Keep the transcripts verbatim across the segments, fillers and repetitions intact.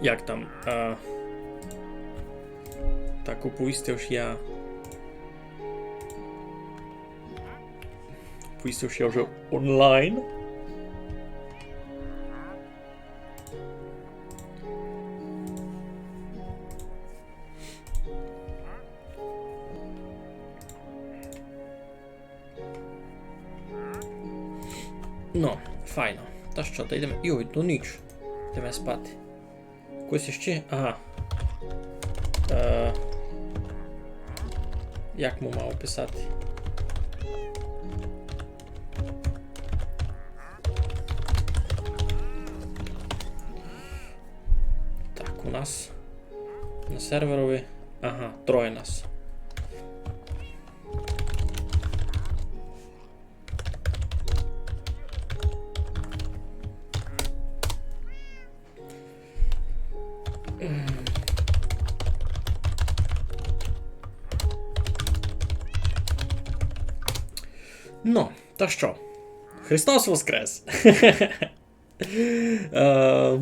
Як там? Е, так, оповісти, ож я. Оповісти, ож я вже онлайн. Ну, файно. Та што, та йдеме. Йой, то ніч. Йдеме спати. Когось іщи? Ага. Е, як му мав описати? Так, у нас на серверови. Ага, троє нас. Ну, та што? Христос воскрес! Е,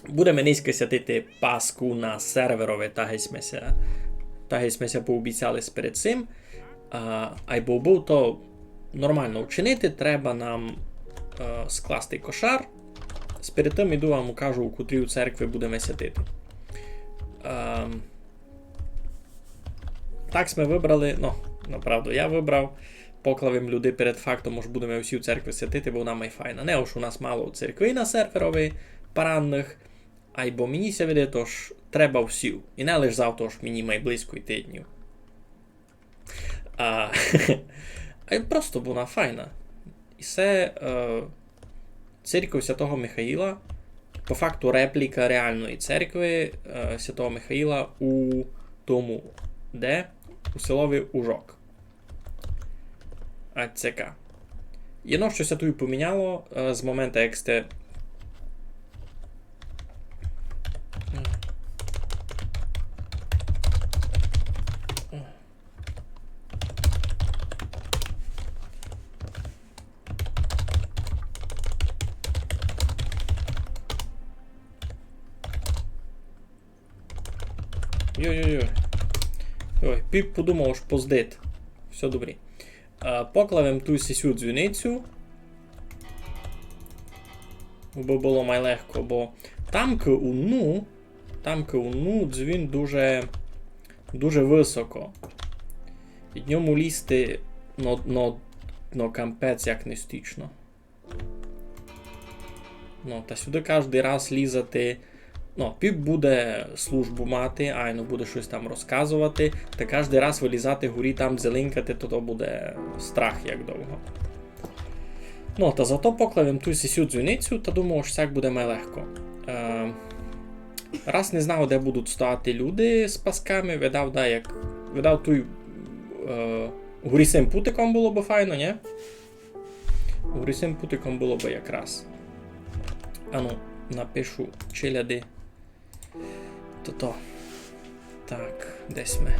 будеме нынька святити Пасху на серверови, так ги сьме ся, так ги сьме ся пообіцяли перед сим. А, айбо, убы то нормално вчинити, треба нам, е, скласти кошар. Сперед тым іду вам укажу, у котрій церкви будеме святити. Ем, так сьме выбрали, ну, направду я выбрав, поклав им люди перед фактом, ож будеме всі у церкви святити, бо вона май файна. Не ож у нас мало церквей на серверови паранных, айбо мені ся видить, ож треба всі. І не лиш за то, ож мені май близько йти од нюв. А, а просто бо вона файна. І се, е, церков святого Михаїла, по факту репліка реалної церкви, е, святого Михаїла у тому, де? У селови Ужок. А Ц К. Єдно, што ся туй поміняло, е, з моменту, як сьте Йой-йой-йой. Йой, піп подумав, ож поздить. Всьо добрі. Е, поклав им ту сесю дзвіницю. Бо было май легко, бо там ку уну, там ку уну дзвін дуже, дуже высоко. І ид ньому лізти, но, но, но кампець як нестічно. Ну, та сюды каждый раз лізати. Ну, піп буде службу мати, айно буде штось там розказовати, та каждый раз вылізати горі там дзелинькати, то, то буде страх як довго. Ну, та зато поклав им ту сесю дзвіницю, та думав, ож сяк буде май легко. Е, раз не знав, де будуть стояти люди з пасками, видав, да, як, видав, туй, е, горі сим путиком было бы файно, нї? Горі сим путиком было бы якраз. Ану, напишу челяди. Тото. Так, де сьме?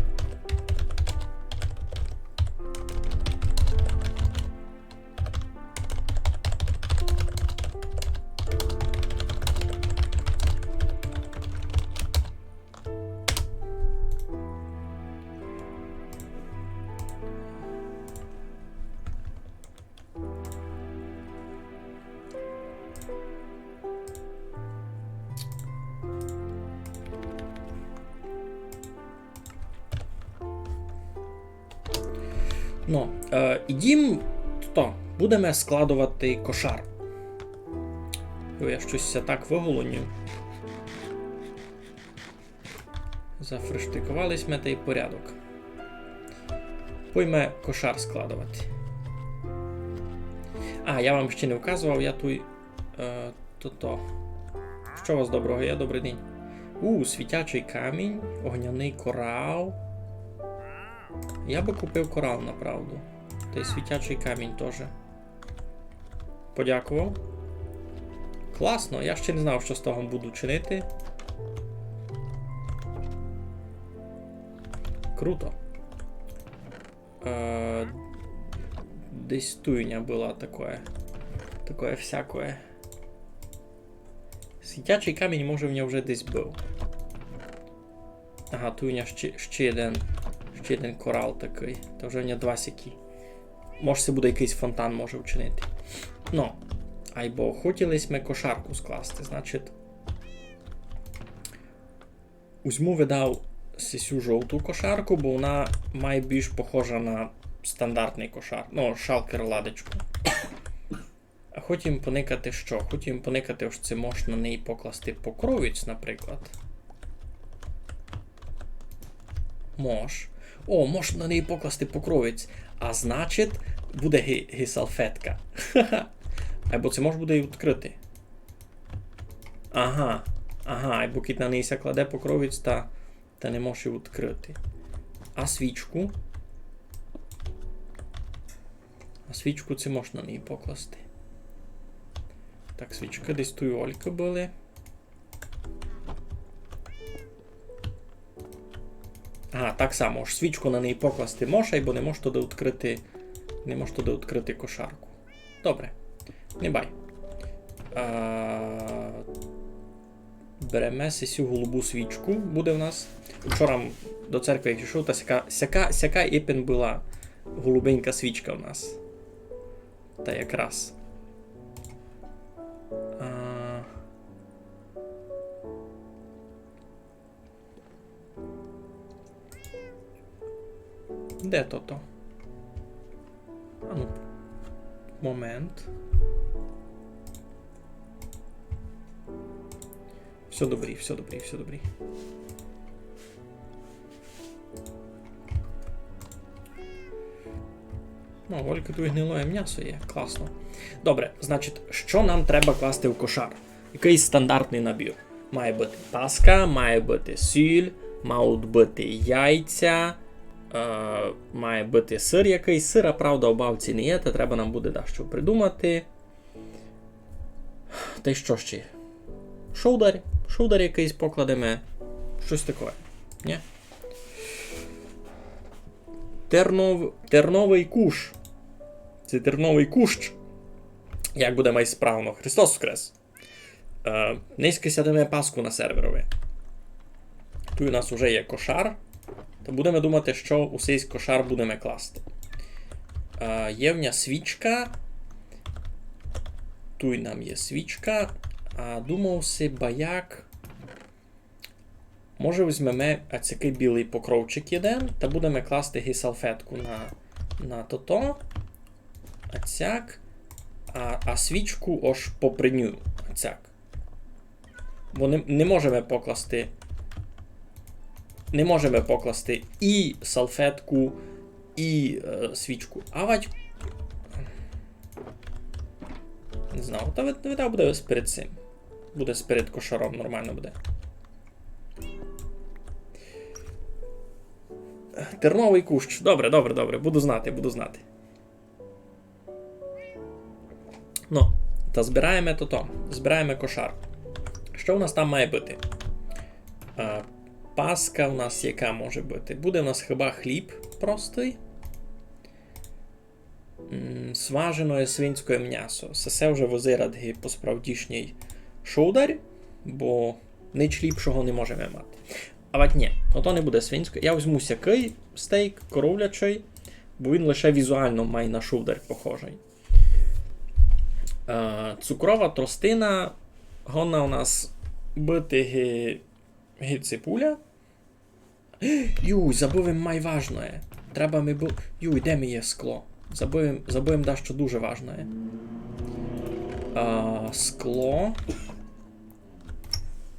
Ну, е, ідім, то, будеме складовати кошар. Ой, я штось ся так выголоднїв. Зафриштиковали сьме тай порядок. Пойме кошар складовати. А, я вам іщи не вказовав, я туй, е, тото. Што у вас доброго є? Добрый день. У, світячый камінь, огняный корал. Я бы купив корал, направду. Тай світячый камінь тоже. Подякував. Класно, я іщи не знав, што з того буду чинити. Круто. Е, десь туй у ня было такоє. Такоє всякоє. Світячый камінь, може, в нього вже десь быв. Ага, туй у нього ще, ще єден, ще єден корал такый. Та вже в нього два сякі. Може, се буде якыйсь фонтан, може вчинити. Ну, айбо хотіли сьме кошарку скласти, значить. Узьму, видав, сесю жовту кошарку, бо вона май більш похожа на стандартный кошар. Ну, шалкер ладочку. А хотів поникати што? Хотів поникати, ож ци мож на неї покласти покровець, наприклад. Мож. О, мож на неї покласти покровець. А значить, буде ги, ги салфетка. Айбо ци мож буде й відкрыти. Ага, ага, айбо кідь на неї ся кладе покровець, та, та не мож ї відкрыти. А свічку? А свічку ци мож на неї покласти. Так, свічкы десь туй у Олькы были. Ага, так само, ож свічку на неї покласти мож, айбо не мож туды відкрыти, не мож туды відкрыти кошарку. Добре. Не бай. А, береме сесю голубу свічку, буде в нас. Вчора м до церкви як йшов, та сяка, сяка, сяка ипен была голубенька свічка в нас. Та якраз. А, Де тото? А ну, момент. Всьо добрі, всьо добрі, всьо добрі. Ну, Олька, туй гнилоє мнясо є, класно. Добре, значить, што нам треба класти в кошар? Якыйсь стандартный набір. Має быти паска, має быти сіль, мають быти яйця, е, має быти сыр якыйсь. Сыра, правда, у бавці не є, та треба нам буде дашто придумати. Тай што ще? Шовдар. Шовдар якыйсь покладеме. Штось такоє. Нї? Тернов-, терновый куш. Ци терновый кущ. Як буде май справно? Христос воскрес! Е, нынька ся даме паску на серверови. Туй у нас уже є кошар. Та будеме думати, што у сей кошар будеме класти. Е, є в ня свічка. Туй нам є свічка. А думав си, ба як. Може, возьмеме ацякый білый покровчик єден, та будеме класти ги салфетку на, на тото. Ацяк. А, а свічку ож попри ню. Ацяк. Бо не, не можеме покласти. Не можеме покласти і салфетку, і, е, свічку. Авадь. Не знаю, та вид-, видав буде перед сим. Буде перед кошаром, нормално буде. Терновый кущ. Добре, добре, добре. Буду знати, буду знати. Ну, та збираєме тото. Збираєме кошар. Што у нас там має быти? А, паска у нас яка може быти? Буде у нас хіба хліб простый. М, сваженоє свинськоє мнясо. Се, се вже визират ги посправдішній шовдарь, бо нич ліпшого не можеме мати. Авадь нї, ото не буде свинськоє. Я возьму сякый стейк, коровлячый, бо він лише візуално май на шовдарь похожый. Е, цукрова тростина, годна у нас быти ги, ги ципуля. Юй, забыв им май важноє. Треба ми бу-, юй, де ми є скло? Забыв им, забыв им дашто дуже важноє. А, скло.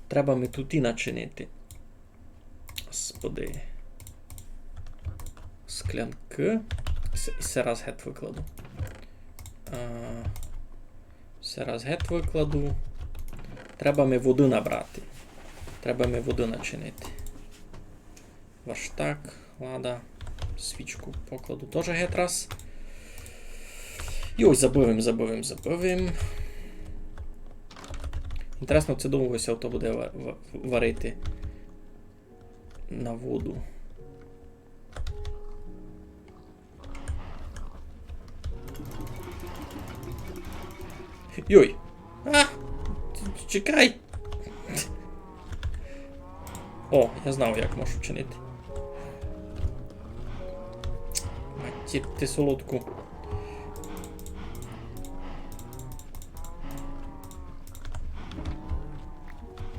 Треба ми туй і начинити. Господи. Склянкы. Се, се раз гет выкладу. А, се раз гет выкладу. Треба ми воды набрати. Треба ми воды начинити. Ваштак, лада. Свічку покладу тоже гет раз. Йой, забыв им, забыв им, забыв им. Інтересно, ци довго ся то буде ва-, ва-, варити на воду. Йой. А! Ч-, чекай! О, я знав, як можу чинити. Матір ти солодку.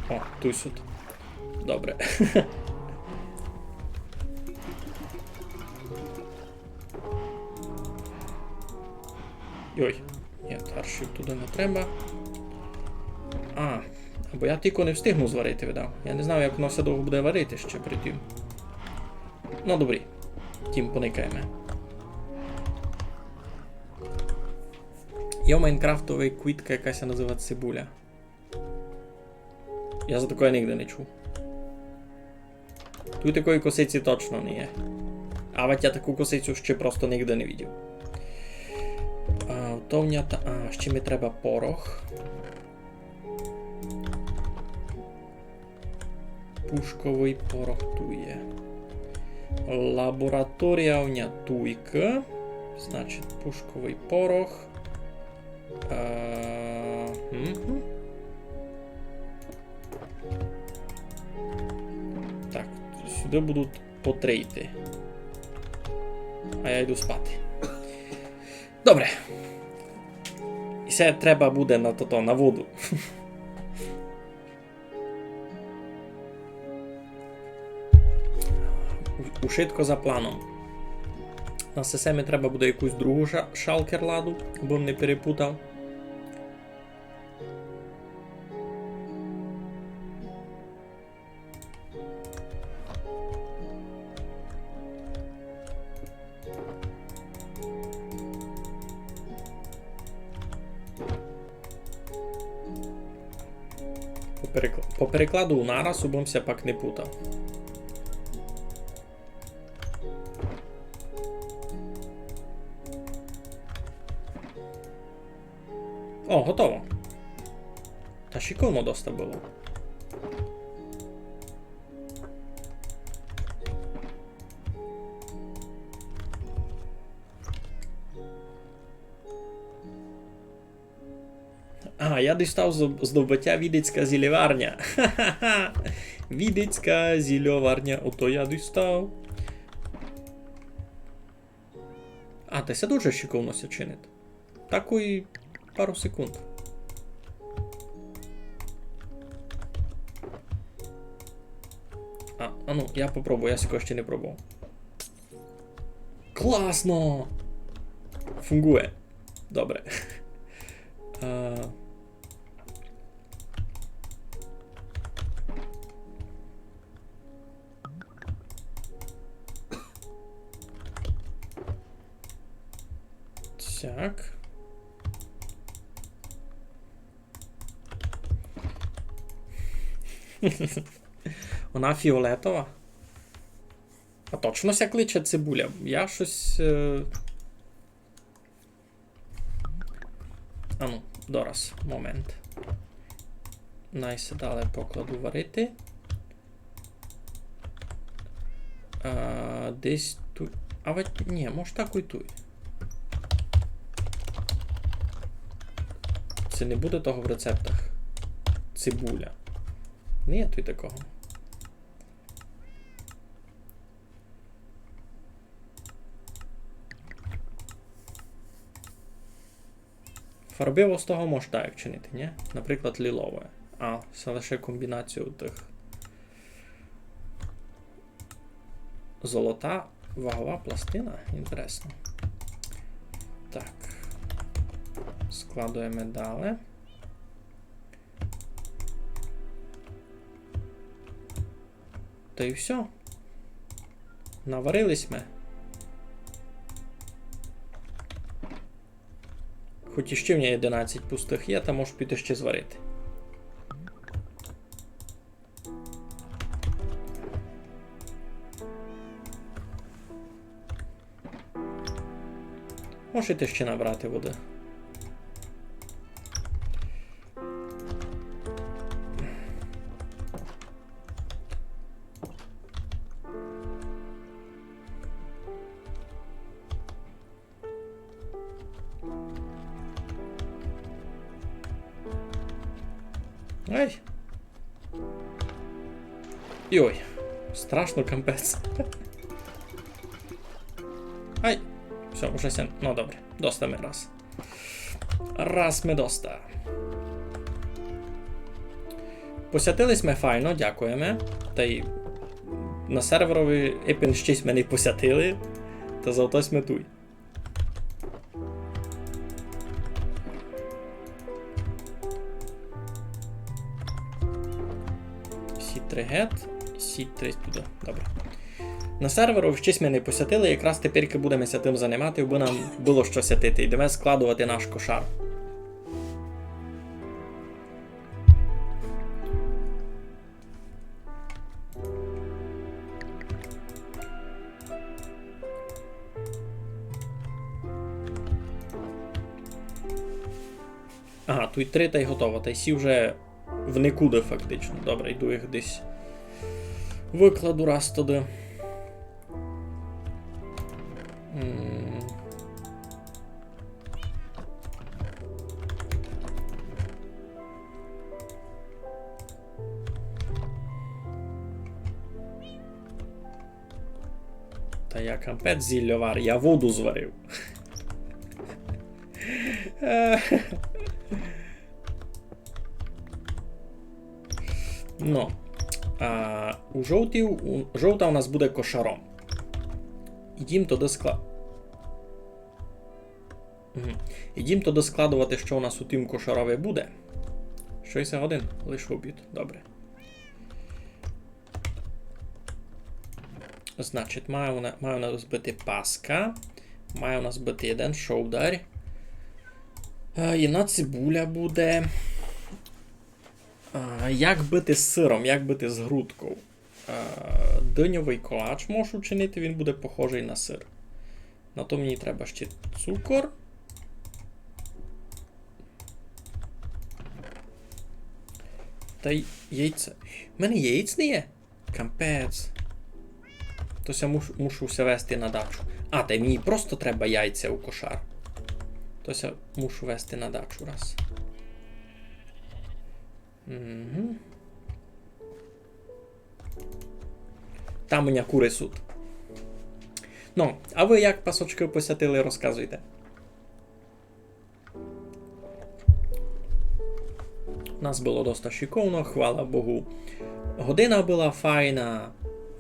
О, туй сут. Добре. Йой, ні, таршів туды не треба. А, бо я тілько не встигну зварити, видав. Я не знав, як воно всьо довго буде варити ще при тім. Ну, добрі. Тім поникаєме. Є у Майнкрафтовій квітка, яка ся називає цибуля. Я за такоє нигде не чув. Туй такої косиці точно не є. Авадь я таку косицю ще просто нигде не видів. А, то в ня та... А, ще ми треба порох. Пушковый порох туй є. Лабораторія в ня туйка. Значить, пушковый порох. Е, мгм. Так, сюды будуть по три йти. А я йду спати. Добре. І се треба буде на тото, на воду. У-, ушытко за планом. На сесе ми треба буде якусь другу ша-, шалкер ладу, бо не перепутав. По перекла-, по перекладу нараз, убым ся пак не путав. О, готово. Та шиковно доста было. А, я дістав з-, здобытя Відицька зіліварня. Ха-ха-ха. Відицька зільоварня, ото я дістав. А, та се дуже шиковно ся чинить. Такой пару секунд. А, а ну, я попробую, я сякого ще не пробовав. Класно! Фунґує. Добре. А. Так. Вона фіолетова. А точно ся кличе цибуля? Я штось, е, Ану, дораз, момент. Най ся дале покладу варити. А, десь туй. А вать, ні, може так і туй. Се не буде того в рецептах. Цибуля. Не є туй такого. Фарбиво з того мож так чинити, ні? Наприклад, лілове. А, се лише комбінацію тых. Золота вагова пластина? Інтересно. Так. Складуєме дале. Та й всьо. Наварили сьме. Хоть іщи в мене одинадцять пустых є, та можу піти ще зварити. Можу іти ще набрати воды. Ай. Йой, страшно, капець. Ай, всьо, уже ся, ну добре, доста ми раз. Раз ми доста. Посятили сьме файно, дякуєме. Тай на серверови ипен щось ми не посятили, та зато сьме туй. Сі три гет, сі три туды. Добре. На серверу щось ми не посятили, якраз тепер будеме ся тым занимати, абы нам было што сятити. Йдеме складовати наш кошар. Ага, туй три тай готово. Тай сі вже в никуды фактично. Добре, йду їх десь выкладу раз туды. М. Та я капець зільовар, я воду зварив. Ну, а, у жовтій, у, жовта у нас буде кошаром. Ідім туды скла-, мгм. Ідім туды складовати, што у нас у тім кошарови буде. Што ся годин? Лиш обід. Добре. Значить, має у на-, має у нас быти паска, має у нас быти єден шовдарь. Е, єдна цибуля буде. Е, як быти з сыром, як быти з грудков? Е, дыньовый колач можу учинити, він буде похожый на сыр. На то мені треба ще цукор. Тай яйце. У мене яєць не є? Капець. То ся муш-, мушу ся вести на дачу. А, тай мені просто треба яйця у кошар. То ся мушу вести на дачу раз. Мгм. Там у мене куры сут. Ну, а вы як пасочкы посятили, розказуйте. У нас было доста шиковно, хвала Богу. Година была файна,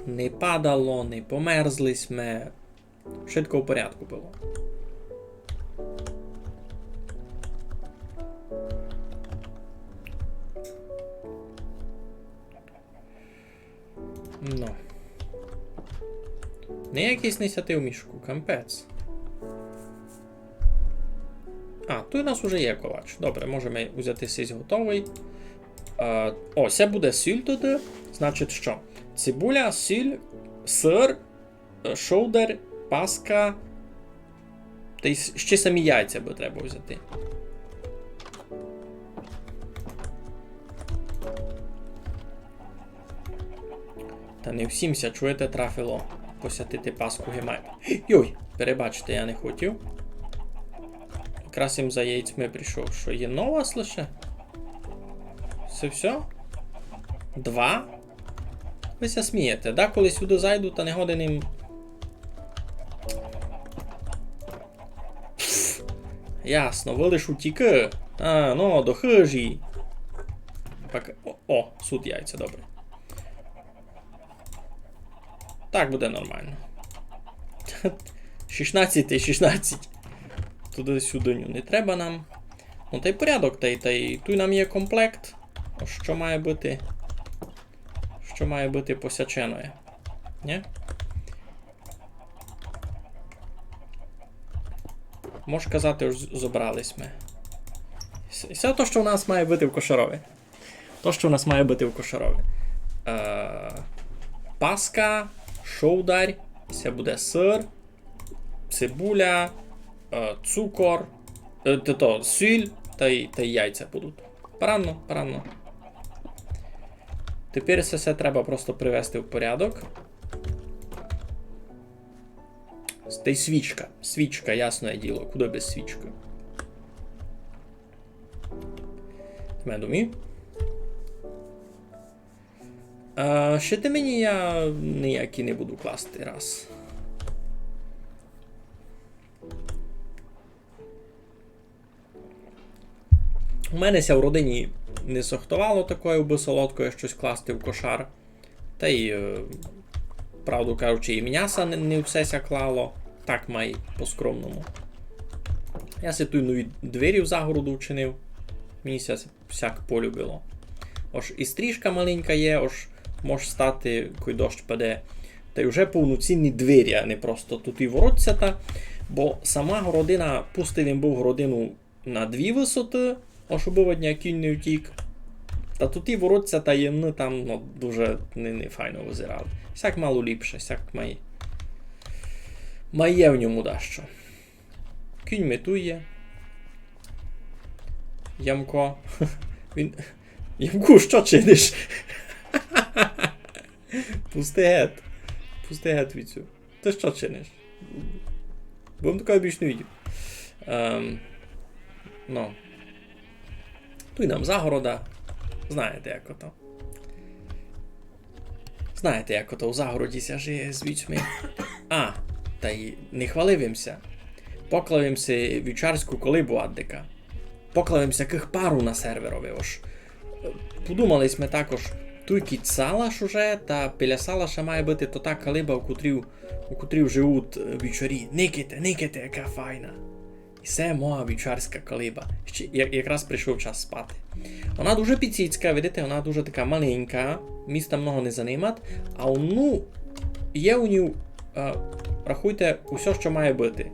не падало, не померзли сьме. Швидко в порядку было. Ну. Ніякый не сяти в мішку, капець. А, туй у нас уже є колач. Добре, можеме взяти сись готовый. Е, о, се буде сіль туды. Значить, што? Цибуля, сіль, сыр, е, шовдарь, паска. Тай с-, ще самі яйця бы треба взяти. Та не всім ся, чуєте, трафило посятити паску гемай. Йой, перебачте, я не хотів. Якраз им за яйцьми прийшов. Што, є нова лише? Се всьо? Два? Вы ся смієте, да? Коли сюды зайду, та не годен им. Пф, ясно, вы лиш утікы. А, ну, до хыжі. Так, о, о, сут яйця, добре. Так буде нормално. Шістнадцять тай шістнадцять. Туды-сюды, ню, не треба нам. Ну, тай порядок, тай, тай туй нам є комплект. Што має быти? Што має быти посяченоє? Нї? Мож казати, ож з-, зобрали сьме. С-, се то, што у нас має быти в кошарови. То, што у нас має быти в кошарови. Е, паска, шовдарь, се буде сыр, цибуля, е, цукор, е, т-, то, сіль тай, тай яйця будуть. Парадно, парадно. Тепер се всьо треба просто привести в порядок. Тай свічка. Свічка, ясне діло, куды без свічкы? Медумі. А щити мені я ніякі не буду класти раз. У мене ся в родині не сохтовало такоє, абы солодкоє штось класти в кошар. Та й, е, правду кажучи, і мняса не, не все ся клало. Так май по-скромному. Я си туй нові двері в загороду вчинив. Мені ся всяк полюбило. Ож і стріжка маленька є, ож мож стати, кой дощ паде. Та й уже повноцінні двері, а не просто туй і воротцята. Бо сама городина, пустив им быв городину на дві высоты, ож убы од ня кінь не втік. Та туй і воротцята єдны там, ну, дуже не, не файно визирали. Сяк мало ліпше, сяк май, май є в ньому дашто. Кінь ми туй є. Ямко. Він... Ямку, што чиниш? Пусти гет. Пусти гет віцю. Ты што чиниш? Бо м такого більш не видів. Ем, ну. Туй нам загорода. Знаєте, як ото. Знаєте, як ото у загороді ся жиє з вічми. А, та й не хвалив им ся. Поклав им си вівчарську колибу аддика. Поклав им сякых пару на серверови, ож. Е, подумали сьме також, туй кідь салаш уже, та біля салаша має быти тота колиба, у котрій, у котрій живуть, е, вівчарі. Никайте, никайте, яка файна. І се моя вівчарська колиба. Ще я-, якраз прийшов час спати. Вона дуже піціцька, видите, вона дуже така маленька, міста много не занимат, а ну, є у ній, е, рахуйте, усьо, што має быти.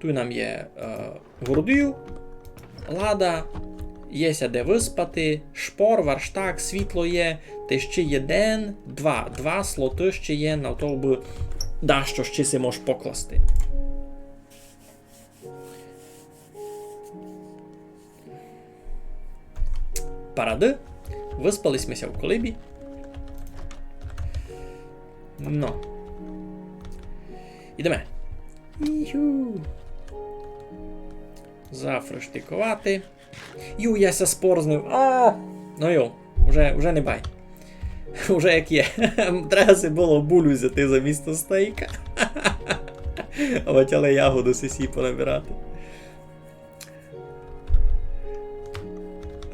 Туй нам є, е, гордів, лада, є ся де выспати, шпор, варштак, світло є, та ще єден, два, два слоты ще є на то, абы дашто ще си мож покласти. Парады. Выспали сьме ся в колибі. Но. Ідеме. Іху. Зафрештиковати. Ю, я ся спорзнив. А! Ну йо, уже, уже не бай. Уже як є. Треба си было булю взяти замісто стейка. Авать але ягоды сесі понабирати.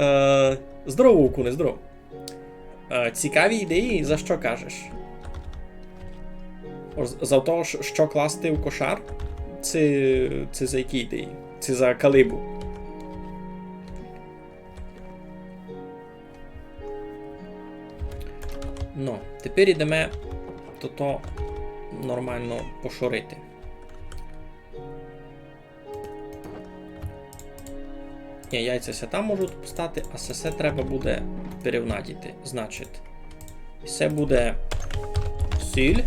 Е, здорово, Вовкуне, здорово. Е, цікаві ідеї, за што кажеш? Ож за то, ш-, што класти в кошар? Ци, ци за які ідеї? Ци за калибу? Ну, тепер ідеме тото нормално пошорити. Ні, яйця ся там можуть стати, а се, се треба буде перевнадіти. Значить, се буде сіль.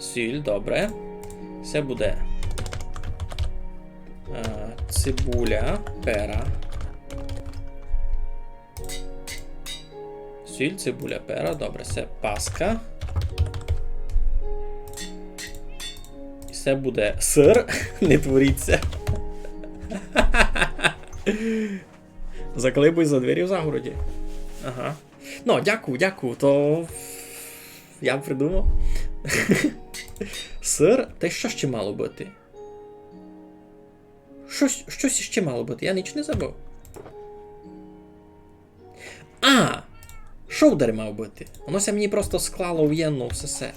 Сіль, добре. Се буде, е, цибуля, пера. Сіль, цибуля, пера. Добре, се паска. І се буде сыр. Не творіться. Заклибуй за двері в загороді. Ага. Ну, дякую, дякую. То я придумав. Сыр. Та й што ще мало быти? Штось, штось іщи мало быти, я ніч не забыв. А! Шовдарь мав быти. Воно ся мені просто склало в єдно всесе.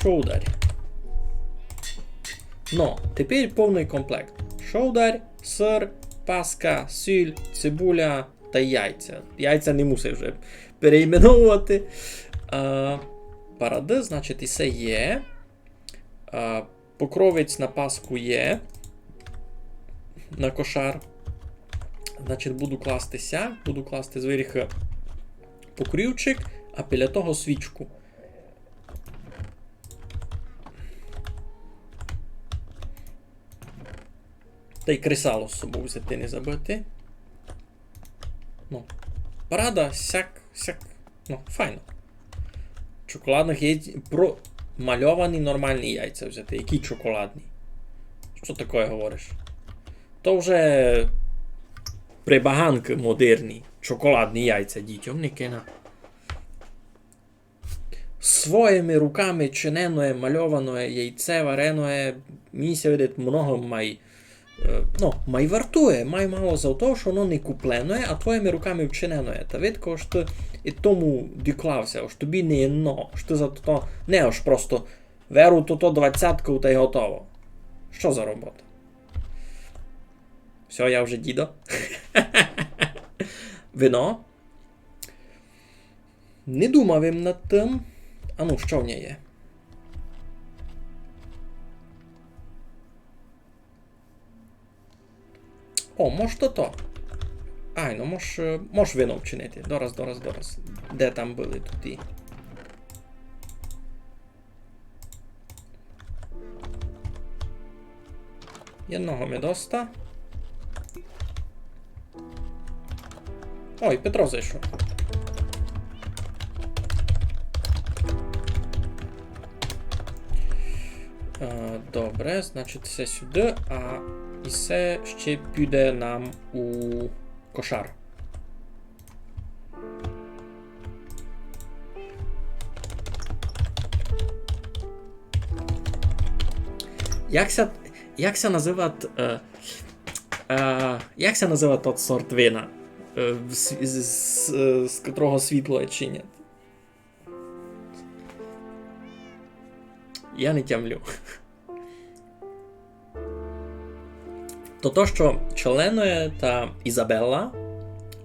Шовдарь. Но, тепер повный комплект. Шовдарь, сыр, паска, сіль, цибуля та яйця. Яйця не мусив вже переіменовувати. А, парады, значить, і се є. А, покровець на паску є. На кошар. Значить, буду класти ся, буду класти зверху покрівчик, а біля того свічку. Та й кресало з собою взяти не забыти. Ну, парада, сяк, сяк. Ну, файно. Чоколадных яєць, про-, мальовані нормалні яйця взяти. Які чоколадні? Што такоє говориш? То вже прибаганкы модерні. Шоколадні яйця дітям не кина. Своїми руками чиненоє, мальоване яйце вареноє, мені ся видить, много май, е, ну, май вартує, май мало за то, што воно не купленоє, а твоїми руками вчиненоє. Та видко, што ты і тому доклав ся, што тобі не єдно, што ты за то не ож просто веру тото двадцятку та й готово. Што за робота? Всьо, я вже дідо. Вино. Не думав им над тым. А ну, што в ній є? О, мож то то. Ай, ну мож, е, мож вино вчинити. Дораз, дораз, дораз. Де там были туй? Єдного ми доста. Ой, Петро зайшов. Е, добре, значить, се сюды, а і се ще піде нам у кошар. Як ся, як ся называт, е, е, як ся называт тот сорт вина, е, з, з, з, з котрого світло чинять? Я не тямлю. То то, што Челеноє та Ізабела,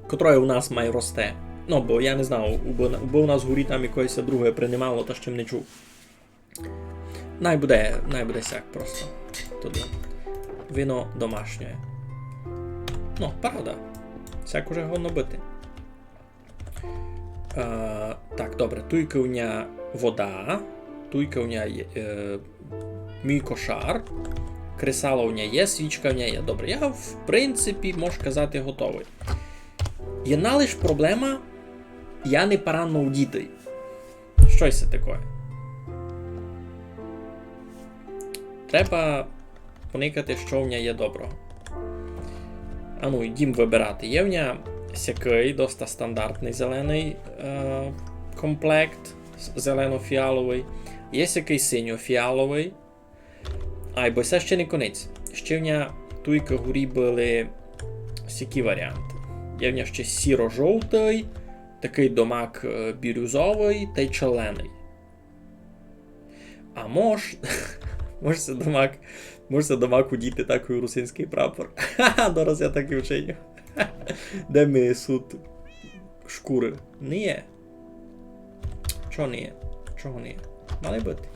котроє у нас май росте. Ну, бо я не знав, убы, убы у нас горі там якоєсь другоє принимало, та ще м не чув. Най буде, най буде сяк просто. Туды. Вино домашнє. Ну, правда. Сяк уже годно быти. Е, так, добре, туйка у ня вода, туйка у ня є, е, мій кошар, кресало у ня є, свічка у ня є. Добре, я, в принципі, мож казати, готовый. Єдна лиш проблема, я не парадно удітый. Што се такоє? Треба поникати, што в ня є доброго. Ану, йдім выбирати. Є в ня сякый, доста стандартный зеленый, е, комплект, з-, зелено-фіаловый. Є сякый синьо-фіаловый. Ай, бо се ще не конець. Ще в ня туйка горі были сякі варіанты. Є в ня ще сіро-жовтый, такый домак, е, бірюзовый тай челеный. А мож, мож ся домак, мож ся домак удіти такый русинськый прапор. Ха-ха, дораз я так і вчиню. Де ми сут шкуры? Не є. Чого не є? Чого не є? Мали быти.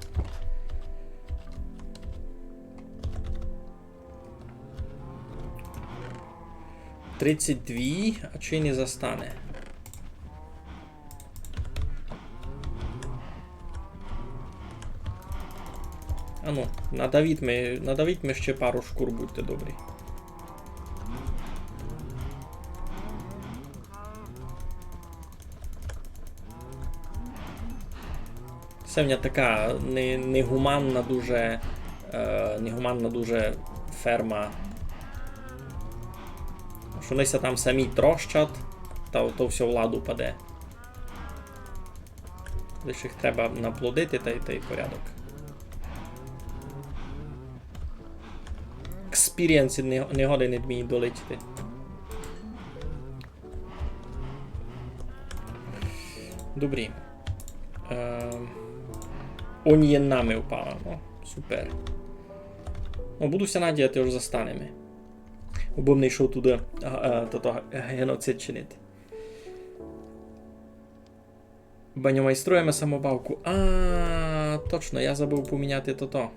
Тридцять дві, а чи не застане? Ану, надавіть ми, надавіть ми ще пару шкур, будьте добрі. Се в ня така не-, негуманна дуже, е, негуманна дуже ферма. Што вони ся там самі трощать, та то всьо в ладу паде. Лише їх треба наплодити, та й, та й порядок. Експірієнс не, не годен од мені долетіти. Добрі. Е, он є нами впала, ну, супер. Ну, буду ся надіяти, ож застанеме. Бо м не йшов туды, а, а, тото, геноцид чинити. Баньомайструєме самопалку. А, точно, я забыв поміняти тото.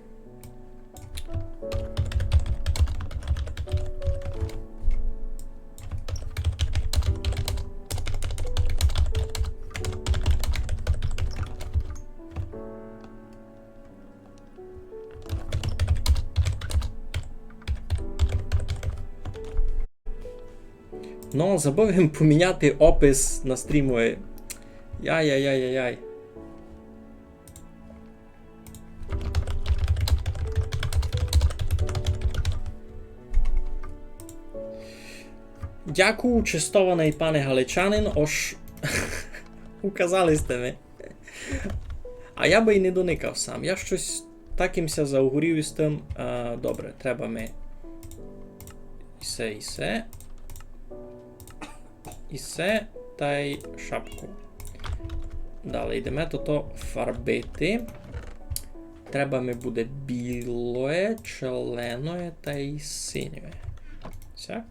Ну, забыв им поміняти опис на стрімови. Яй-яй-яй-яй-яй. Дякую, честованый пане галичанин, ож указали сьте ми. А я бы й не доникав сам. Я штось так им ся заугорів из тым. А, добре, треба ми исе, исе. Исе тай шапку. Дале йдеме тото фарбити. Треба ми буде білоє, челеноє тай синьоє. Сяк.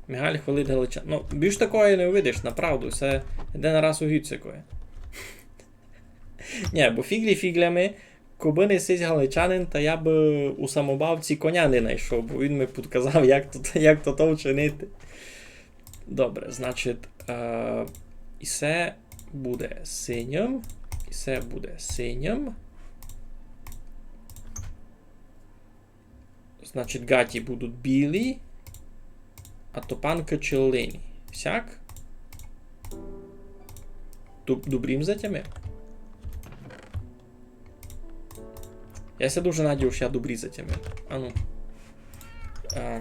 Мігаль хвалить галичан. Ну, більш такоє не увидиш, направду. Се єден раз у гід сякоє. Нє, бо фіґлі фіґлями, кобы не сись галичанин, та я бы у самобавці коня не найшов, бо він ми підказав, як то, як то, то вчинити. Добре, значить, е, і се буде синім, і се буде синім. Значить, ґаті будуть білі, а топанкы челлені. Сяк? Доб-, добрі м затямив? Я ся дуже надію, што я добрі затямив. Ану. А.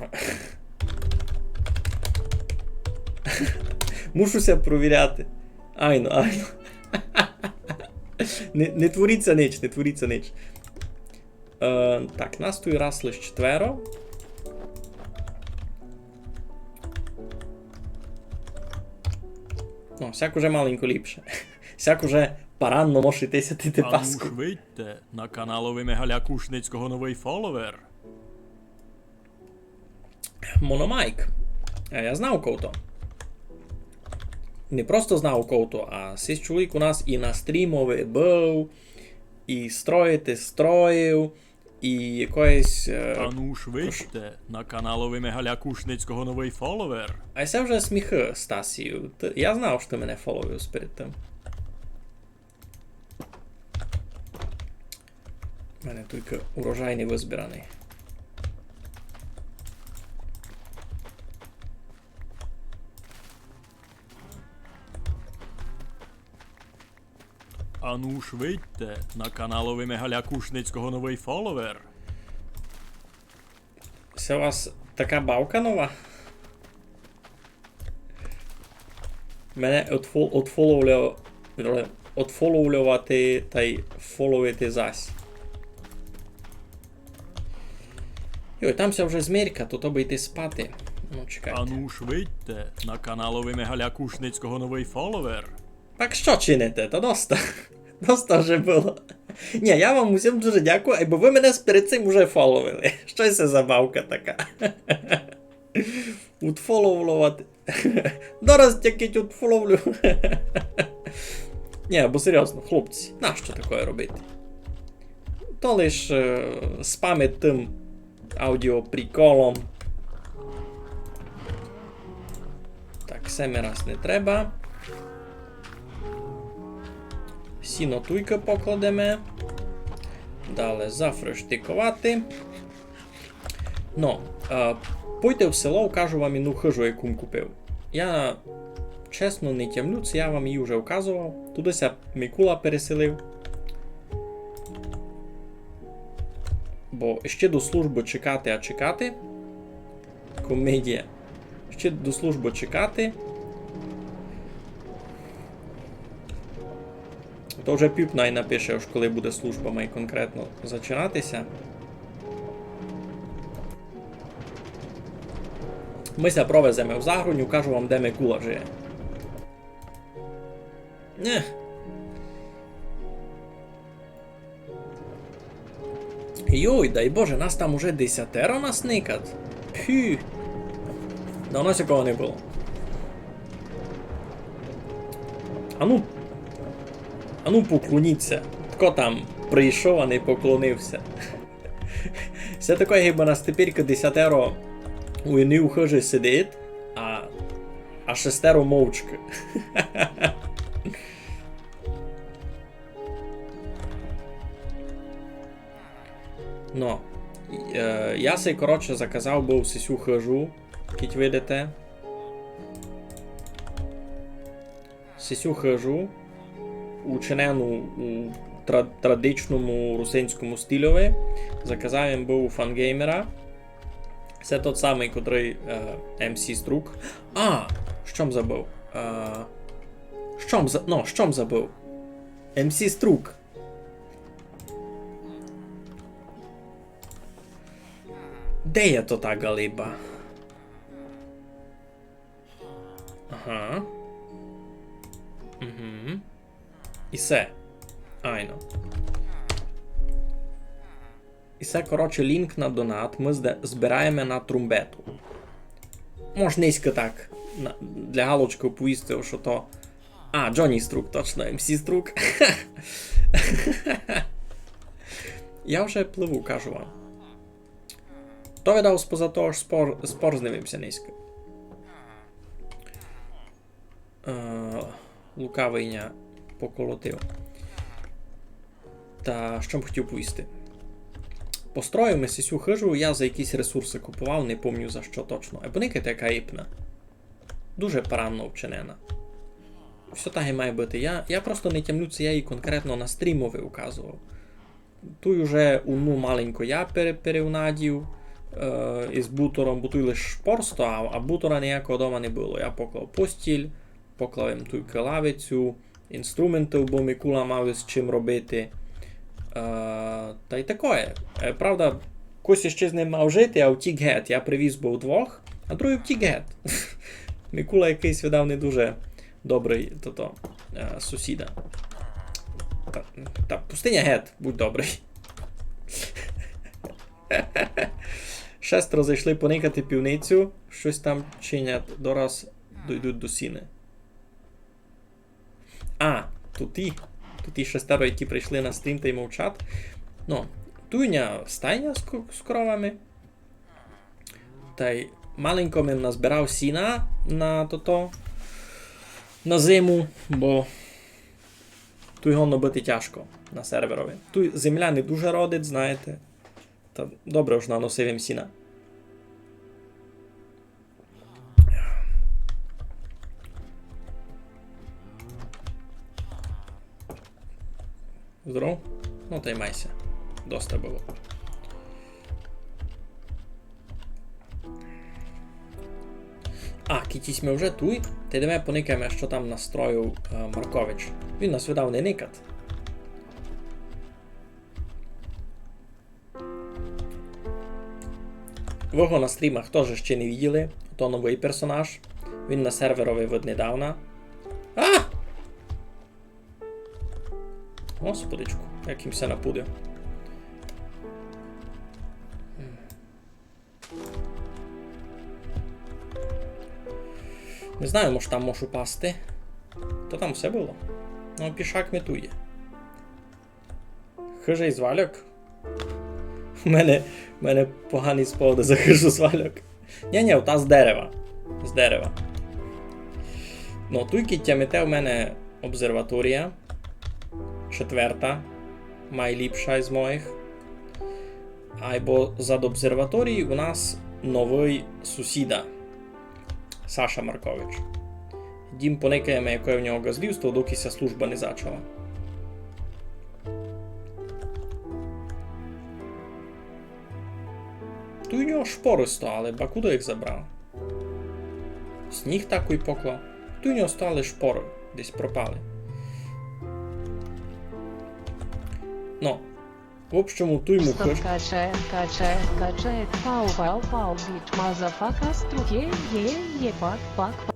Мушу ся провіряти. Айно, айно. Не, не творіться нич, не творіться нич. Е, так, нас туй раз лиш четверо. Ну, сяк уже маленько ліпше. Сяк уже паранно мож іти сятити паску. Ану ж видьте, на каналови Мигаля Кушницького новый фоловер. Мономайк. А я знав, ков то. Не просто знав, ков то, а сись чоловік у нас і на стрімови быв, і строїти строїв, і якоїсь, е, Ану ж видьте, на каналови Мигаля Кушницького новый фоловер. А се вже сміхы, Стасію. Ты, я знав, што ты мене фоловив перед тым. У мене тільки урожай не вызбираный. Ану ж видьте, на каналови Мигаля Кушницького новый фоловер. Се у вас така бавка нова? Мене отфол-, отфоловля-, отфоловльовати тай фоловити зась. Йой, там ся вже змерка, то, то бы йти спати. Ну, чекайте. Ану ж видьте, на каналови Мигаля Кушницького новый фоловер. Так што чините? То доста. Доста вже было. Нї, я вам усім дуже дякую, бо вы мене перед сим уже фоловили. Што се за бавка така? Утфоловловати. Дораз тільки утфоловлю. Нї, бо серйозно, хлопці, нащо такоє робити? То лиш, е, спамить тым аудіоприколом. Так, се ми раз не треба. Сіно туйка покладеме. Дале зафрештиковати. Но, е, пойте в село, укажу вам іну хыжу, яку м купив. Я чесно не тямлю, ци я вам її вже указовав. Туды ся Микула переселив. Бо іщи до службы чекати, а чекати. Комедія. Іщи до службы чекати. То вже Пюп най напише, ож коли буде служба май конкретно зачинати ся. Мы ся провеземе в Загрунь, укажу вам, де Микула жиє. Нє. Йой, дай Боже, нас там уже десятеро нас никать. Пхю. Давно сякого не было. Ану. Ану, поклоніться. Тко там прийшов, а не поклонив ся. Се таке, гибы нас теперь десятеро у єдній хыжі сидить, а, а шестеро мовчкы. Но, е, я сей, коротше, заказав быв сесю хыжу, кідь видите. Сесю хыжу, учинену у тра-, традичному русинському стильови, заказав им быв у Фангеймера. Се тот самый, котрый, е, М С Струк. А, што м забыв? Е, што м за-, ну, што м забыв? М С Струк. Де є тота галиба? Ага. Угу. И се. Айно. И се, коротше, лінк на донат мы зде-, збираєме на трумбету. Мож нынька так, на, для галочкы повісти, што то... А, Джоні Струк, точно, М С Струк. Я вже пливу, кажу вам. То видав споза того, ож спор-, спорзнив им ся нынька. Е, лукавый ня поколотив. Та што м хотів повісти? Построїв ми сисю хыжу, я за якісь ресурсы купував, не помню за што точно. Е, поникайте, яка іпна. Дуже парадно вчинена. Всьо так і має быти. Я, я просто не тямлю, ци я її конкретно на стрімови указовав. Туй уже уну маленько я пере-, перевнадів, е, из бутором, бо туй лиш шпор стояв, а бутора ниякого дома не было. Я поклав постіль, поклав им туй лавицю, інструменты, бо Микула мав из чим робити. Е, та й такоє. Е, правда, кось іщи з ним мав жити, а втік гет. Я привіз быв двох, а другый втік гет. Микула якыйсь, видав, не дуже добрый, тото, е, сусіда. Та, та пусти ня гет, будь добрый. Шестеро зайшли поникати пивницю, штось там чинять, дораз дойдуть до сіни. А, туй і, туй і шестеро, які прийшли на стрім тай мовчать. Ну, туй у ня стайня з ко-, з коровами. Тай маленько им назбирав сіна на тото, на зиму, бо туй годно быти тяжко на серверови. Туй земля не дуже родить, знаєте. Та добре, ож наносив им сіна. Здоров. Ну, тай май ся. Доста было. А, кідь сьме вже туй, та йдеме поникаєме, што там настроїв, е, Маркович. Він нас видав не никать. Вы го на стрімах тоже ще не виділи. То новый персонаж. Він на серверови від недавна. А! Господичку, як им ся напудив. Не знаю, мож там мож упасти. То там всьо было. Ну, пішак ми туй є. Хыжа из вальок? У мене, у мене погані спогади за хыжу з вальок. Нї, нї, та з дерева. З дерева. Ну, туй, кідь тямите, у мене обсерваторія. Четверта. Майліпша из моїх. Айбо зад обсерваторією у нас новый сусіда. Саша Маркович. Йдім поникаєме, якоє в нього ґаздівство, докы ся служба не зачала. Туй у нього шпоры стояли, ба куды їх забрав? Сніг такый поклав. Туй у нього стояли шпоры, десь пропали. Ну, в общому, туй му хыж- Качає, качає, качає, пау, пау, пау, біч, мазафака, струке, є, є, пак, пак, пак.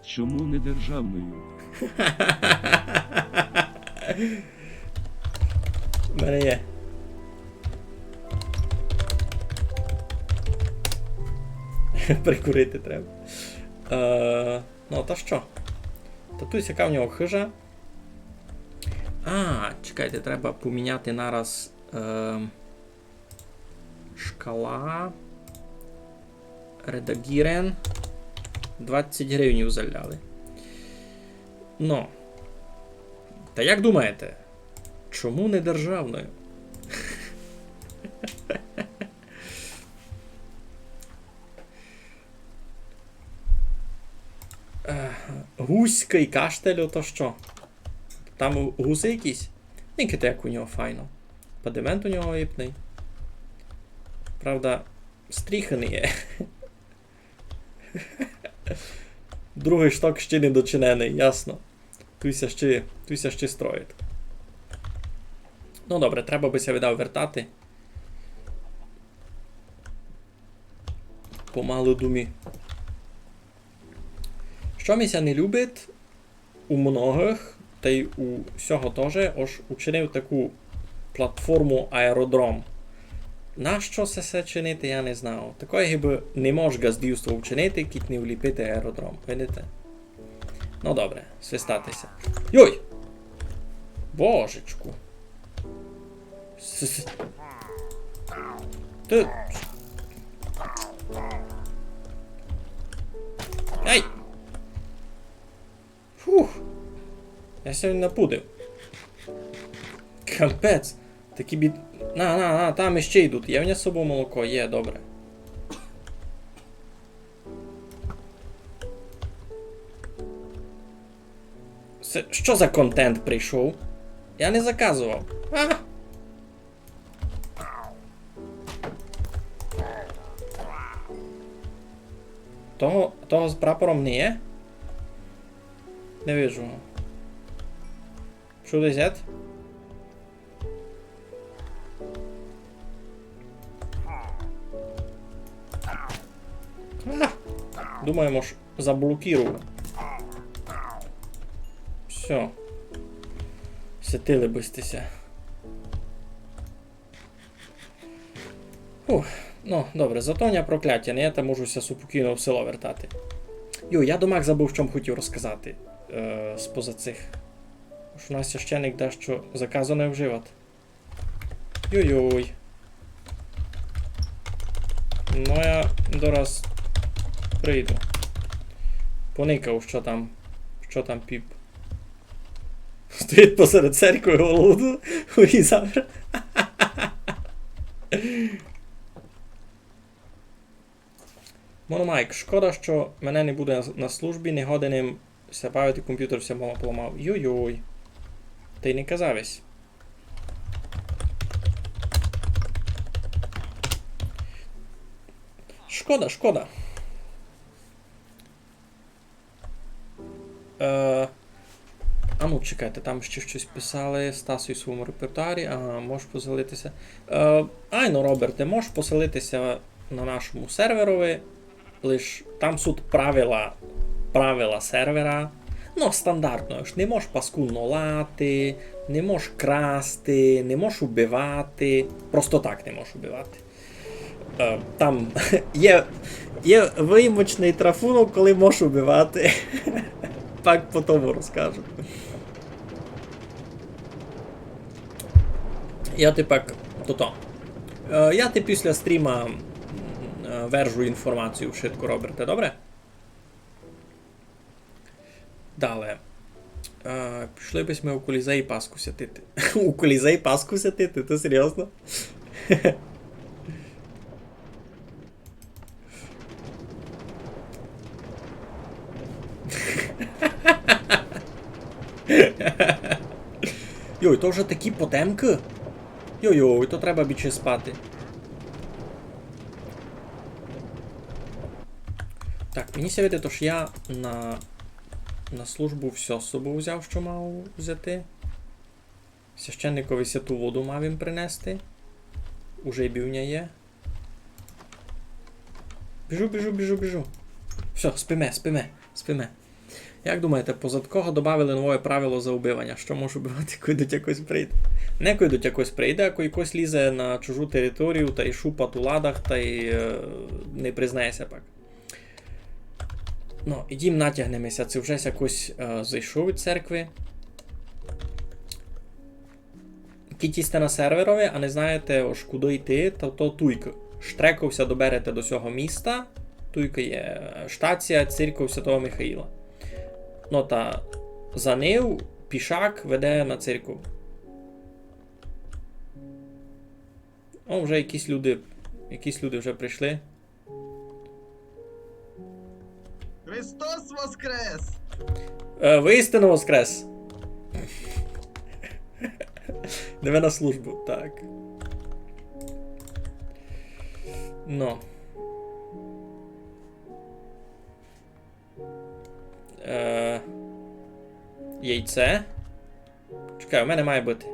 Чому не державною? У мене є. Прикурити треба. Е, ну, та што? Та туй сяка в нього хыжа. А, чекайте, треба поміняти нараз, ем, шкала. Редагірен. Двадцять гривнів заляли. Ну. Та як думаєте, чому не державною? Е, Гуськый каштель, ото што? Там у-, гуси якісь? Никайте, як у нього файно. Падемент у нього іпный. Правда, Стріхы не є. Другый шток ще не дочиненый, ясно. Туй ся ще, туй ся ще строїть. Ну добре, треба бы ся віддав вертати. Помалу думі. Што ми ся не любить у многых, тай у сього тоже, ож учинив таку платформу аеродром. Нащо се, се чинити, я не знав. Такоє гибы не мож ґаздівство учинити, кідь не вліпити аеродром. Видите? Ну добре, свистати ся. Йой! Божечку. С-, с-, ты. Ай! Фух. Я ся напудив. Капець. Такі бід-, на, на, на, там іще йдуть. Є в нього з собою молоко? Є, добре. Се, што за контент прийшов? Я не заказував. А! Того, того з прапором не є? Не вижу. Што десь є? А! Думаєме, ож заблокував. Всьо. Сетили бы сьте ся. Ух, ну, добре, зато ня прокляття не є, та можу ся супокійно в село вертати. Йо, я домак забыв, што м хотів розказати, е, споза цих. Ож у нас священик дашто заказу не вживать. Йой-йой. Ну, я дораз прийду. Поникав, што там, што там піп. Стоїть посеред церкви, голоду. Ой, завтра. Мономайк, шкода, што мене не буде на, на службі, не годен им ся бавити, компютер ся мало поламав. Йой-йой. Та й не казав єсь. Шкода, шкода. Е, а ну, чекайте, там ще штось писали. Стас у своєму репертуарі. Ага, можеш поселитися. Е, айно, Роберте, можеш поселитися на нашому серверови. Лиш там суть правила, правила сервера. Ну, стандартно, ож не можеш паскудно лати, не можеш красти, не можеш убивати. Просто так не можеш убивати. Е, там є, є вимочный трафунок, коли можеш убивати. Пак по тому розкажу. Я ти пак тото. Е, я ти після стріма, м, е, вержу інформацію вшытко, Роберте, добре? Дале. Е, пішли бы сьме у Колізей Пасху святити. У Колізей Пасху святити? Ты серйозно? Йой, то вже такі потемкы? Йой-йой, то треба біче спати. Так, мені ся видить, ож я на, на службу всьо з собою взяв, што мав взяти. Священникови святу воду мав им принести. Уже й бівня є. Біжу, біжу, біжу, біжу. Всьо, спиме, спиме, спиме. Як думаєте, поза такого добавили нове правило за убиваня? Што може убивати, кой до тя кось прийде? Не кой до тя кось прийде, а кой кось лізе на чужу територію, тай шупат у ладах, тай, е, не признає ся пак. Ну, ідім натягнеме ся, ци вже ся кось, е, зайшов від церкви. Кідь сьте на серверови, а не знаєте, ож куды йти, та то туйкы. Штреков ся доберете до сього міста. Туйкы є, е, штація, церков Святого Михаїла. Ну та за нив пішак веде на церков. О, вже якісь люди, якісь люди вже прийшли. Христос воскрес! Е, воістину воскрес! Йдеме на службу, так. Ну. Е, яйце. Чекай, у мене має быти.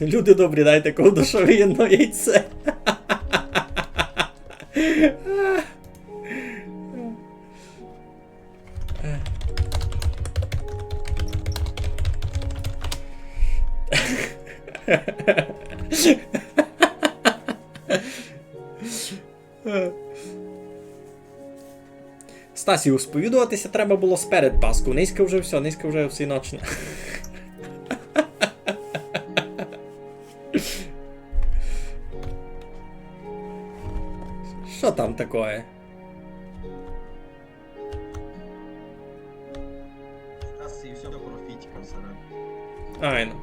Люди добрі, дайте колдашови єдно яйце. Стасі, сповідовати ся треба было сперед Пасху. Нынька вже всьо, нынька вже всі ночі. Што там такоє? Стасі всьо про фітіка всередині. Айно.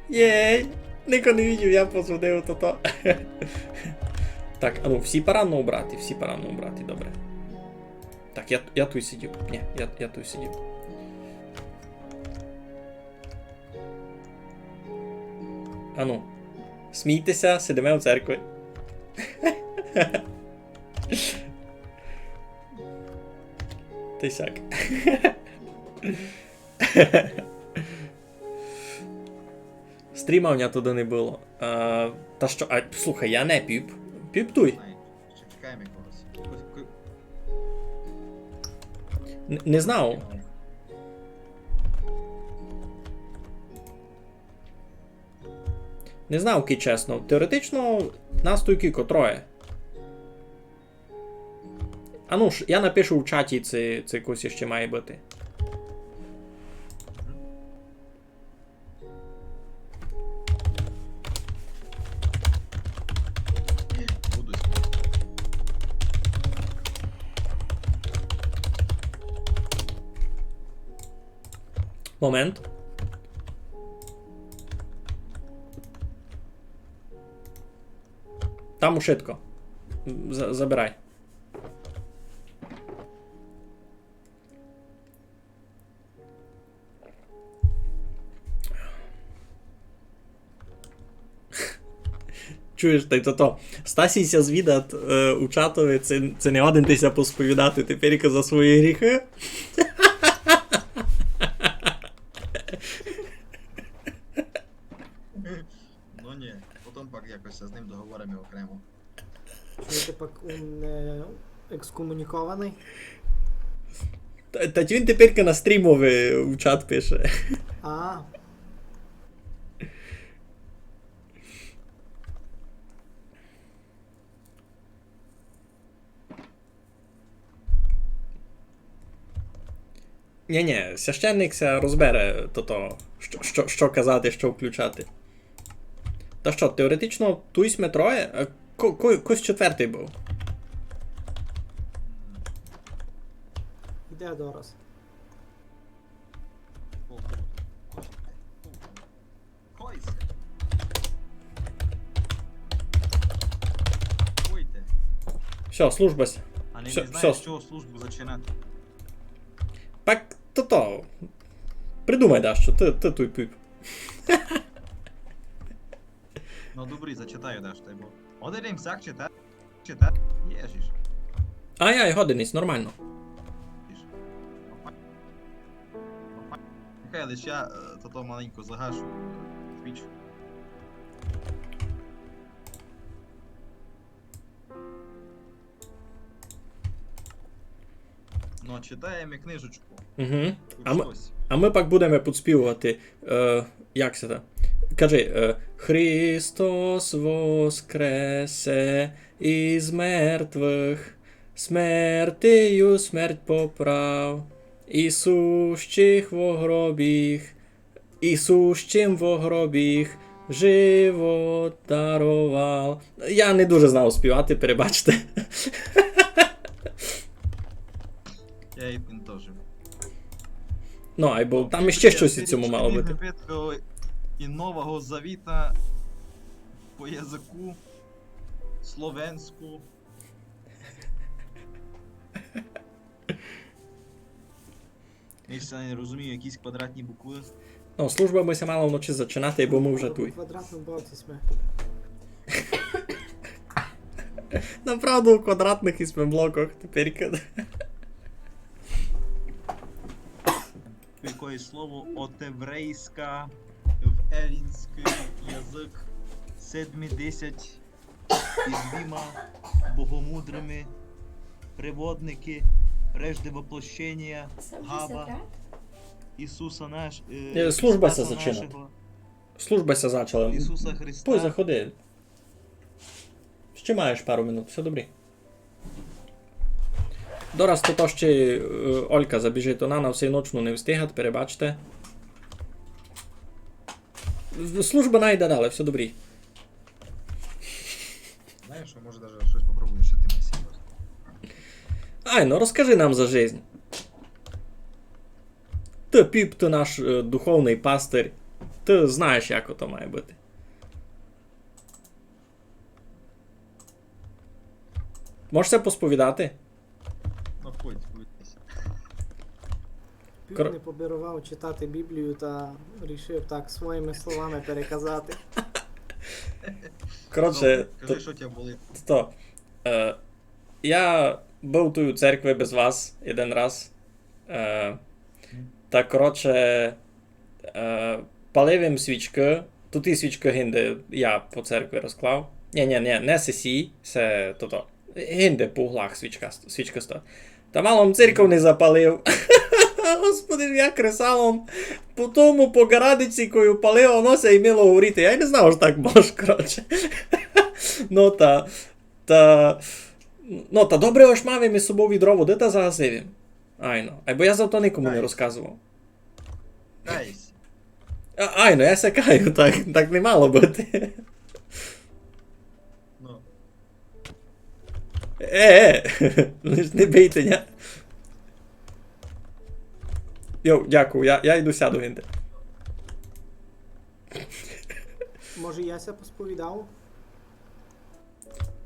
Єй! Нико не видів, я позвонив, то то. Так, а ну, всі парадно убрати, всі парадно убрати, добре. Так, я, я туй сидів. Ні, я, я туй сидів. А ну, смійте ся, сидиме у церкви. Та й сяк. Стріма у мене туды не было. А, та што, а, слухай, я не піп. Піп туй. Чекаєме когось. Ко-, ко- Н-, не знав. Не знав, кидь чесно. Теоретично нас туй кілько, троє. А ну ж, я напишу в чаті, ци, ци якось іщи має быти. Буду знімати. Момент. Там ушытко. За-, забирай. Чуєш, та й то то. Стасій ся звідат, е, у чатови, ци, ци не годен ти ся посповідати теперь за свої гріхы. Ну ні, потом пак якось з ним договориме окремо. Чуєте, пак ун не екскомунікованый? Та, та він теперь на стрімови у чат пише. А. Ні, ні, священник ся розбере, то, то, што, што, што казати, што включати. Та што, теоретично, туй сьме троє? Е, ко-, ко-, кось четвертый быв. Іде дораз. Кой се? Кой те? Всьо, служба ся. А не, всьо, не знаєш, всьо. З чого службу зачинати? Так, то то. Придумай дашто, ты, ты туй піп. Ну, добрі, зачитаю дашто, бо один їм сяк читати. Читай, єжиш. Ай, ай, годен єсь, нормално. Чекай, лиш я, е, тото маленько загашу, е, Twitch. Ну, читаєме книжечку. Угу. Хоч а мы, штось. А мы пак будеме подспівовати. Е, як се то? Кажи, е, Христос воскресе из мертвых, смертию смерть поправ, и сущих во гробіх, и сущим во гробіх живот даровал. Я не дуже знав співати, перебачте. Я її підтожив. Ну, айбо там іще штось у цьому мало быти. Ветхого і Нового Завіта по языку словенську. Я ся не розумію, якісь квадратні буквы. Ну, служба бы ся мала вночі зачинати, бо мы вже туй. У квадратному блоці сьме. Направду у квадратных ісьме блоках тепер. Якоє слово отеврейська в елінськый язык седмидесять і двома богомудрыми приводникы, прежде воплощення Габа, Ісуса наш, е, Е, служба Ісуса ся зачинати. нашого, Служба ся зачала. Ісуса Христа. Пой, заходи. Ще маєш пару минут, всьо добрі. Дораз то, то ще е, Олька забіжить, она на всю ночну не встигат, перебачте. Служба найде далі, всьо добрі. Знаєш, що, може, даже щось попробуєш ще ти, Моїсей. Ай, ну розкажи нам за жизнь. Ты, Піп, ты наш е, духовный пастир. Ты знаєш, як ото має быти. Можеш ся посповідати? Ну, ходь, повідайся. Піп Кор- не побіровав читати Біблію та рішив так своїми словами переказати. Коротше, Ну, кажи, що тебе болить. то, е, я быв туй у церкви без вас один раз. Е, та, коротше, е, палив им свічкы. Туй і свічкы гинде я по церкви розклав. Ні, ні, ні, не сесі, се тото. Гинде по углах свічка, свічкы стоять. Та мало м церков не запалив. Господи, я кресалом по тому, по ґарадиці, кою палив, оно ся й мило горіти. Я й не знав, ож так мож, коротше. Ну та, та, ну та добре, ож мав им із собов відро воды та загасив им. Айно. Айбо я за то никому не Ай. Розказовав. Кайся. А, айно, я ся каю, так, так не мало быти. Ну, Е, е, лиш не бийте, ня. Йоу, дякую, я, я йду сяду гинде. Може, я ся посповідав?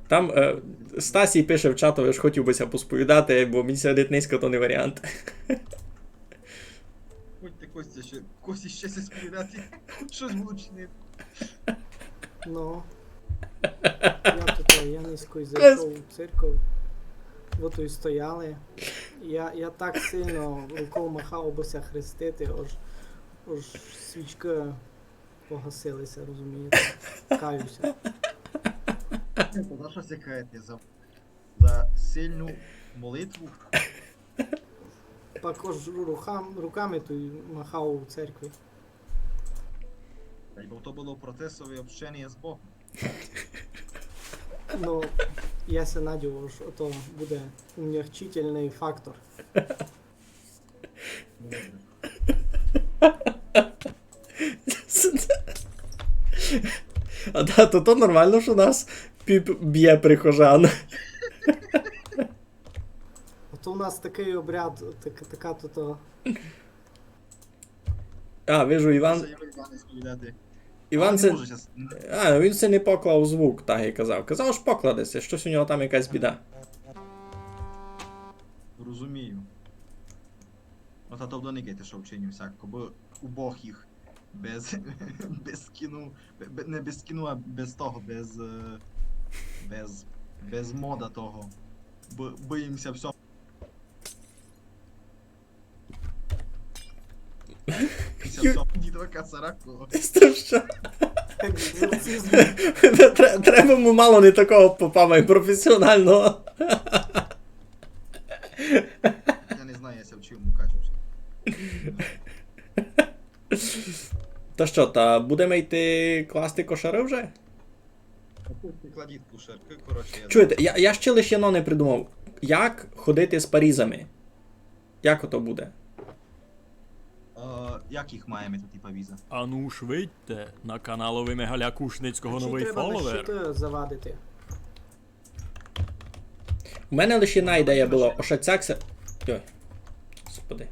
Там е, Стасій пише в чатови, ож хотів бы ся посповідати, бо мені ся видить, нынька то не варіант. ходь ти, Костя, ще, Костя ще ся сповідати. Щось буду чинити. Ну. Я тут, я низько й зайшов у церков. Вот і стояли. Я, я так сильно руков махав, абы ся хрестити, ож, ож свічкы погасили ся, розумієте? Каю ся. Та за що ся каяти? За, за сильну молитву? Пак ож рукам, руками туй махав у церкві. Айбо то было процесове общеніє з Богом. Ну, я ся надію, ож то буде умягчительный фактор. А да, то, то нормално, што нас Піп бє прихожан. Ото у нас такый обряд, так, така то, то. А, вижу, Іван. Це я Іван сповідати. Іван Не се. можу щас. А, він се не поклав звук, так і казав. Казав, што покладе ся, штось у нього там якась біда. Розумію. Ну, та то вдоникайте, што вчиню всяко, бо убог їх без, без кіну, бе-, бе-, не без кіну, а без того, без, е, без, без мода того. Бо, боїм ся всьо. Боїм ся всьо. Дідова кацараку. Це што? Екзорцизм. Тре- Треба му мало не такого попа, май професіоналного. Я не знаю, я ся вчив мукачівську. Та што, та будеме йти класти кошары вже? Кладіть кушарки, коротше, я Чуєте, я, я ще лише єдно не придумав. Як ходити з парізами? Як ото буде? Е, як їх маєме, ті парізы? Ану ж видьте, на каналови Мигаля Кушницького Чи новый треба на фоловер. щиты завадити? У мене лише одна ідея была. Ошацяк ся. Йой. Господи.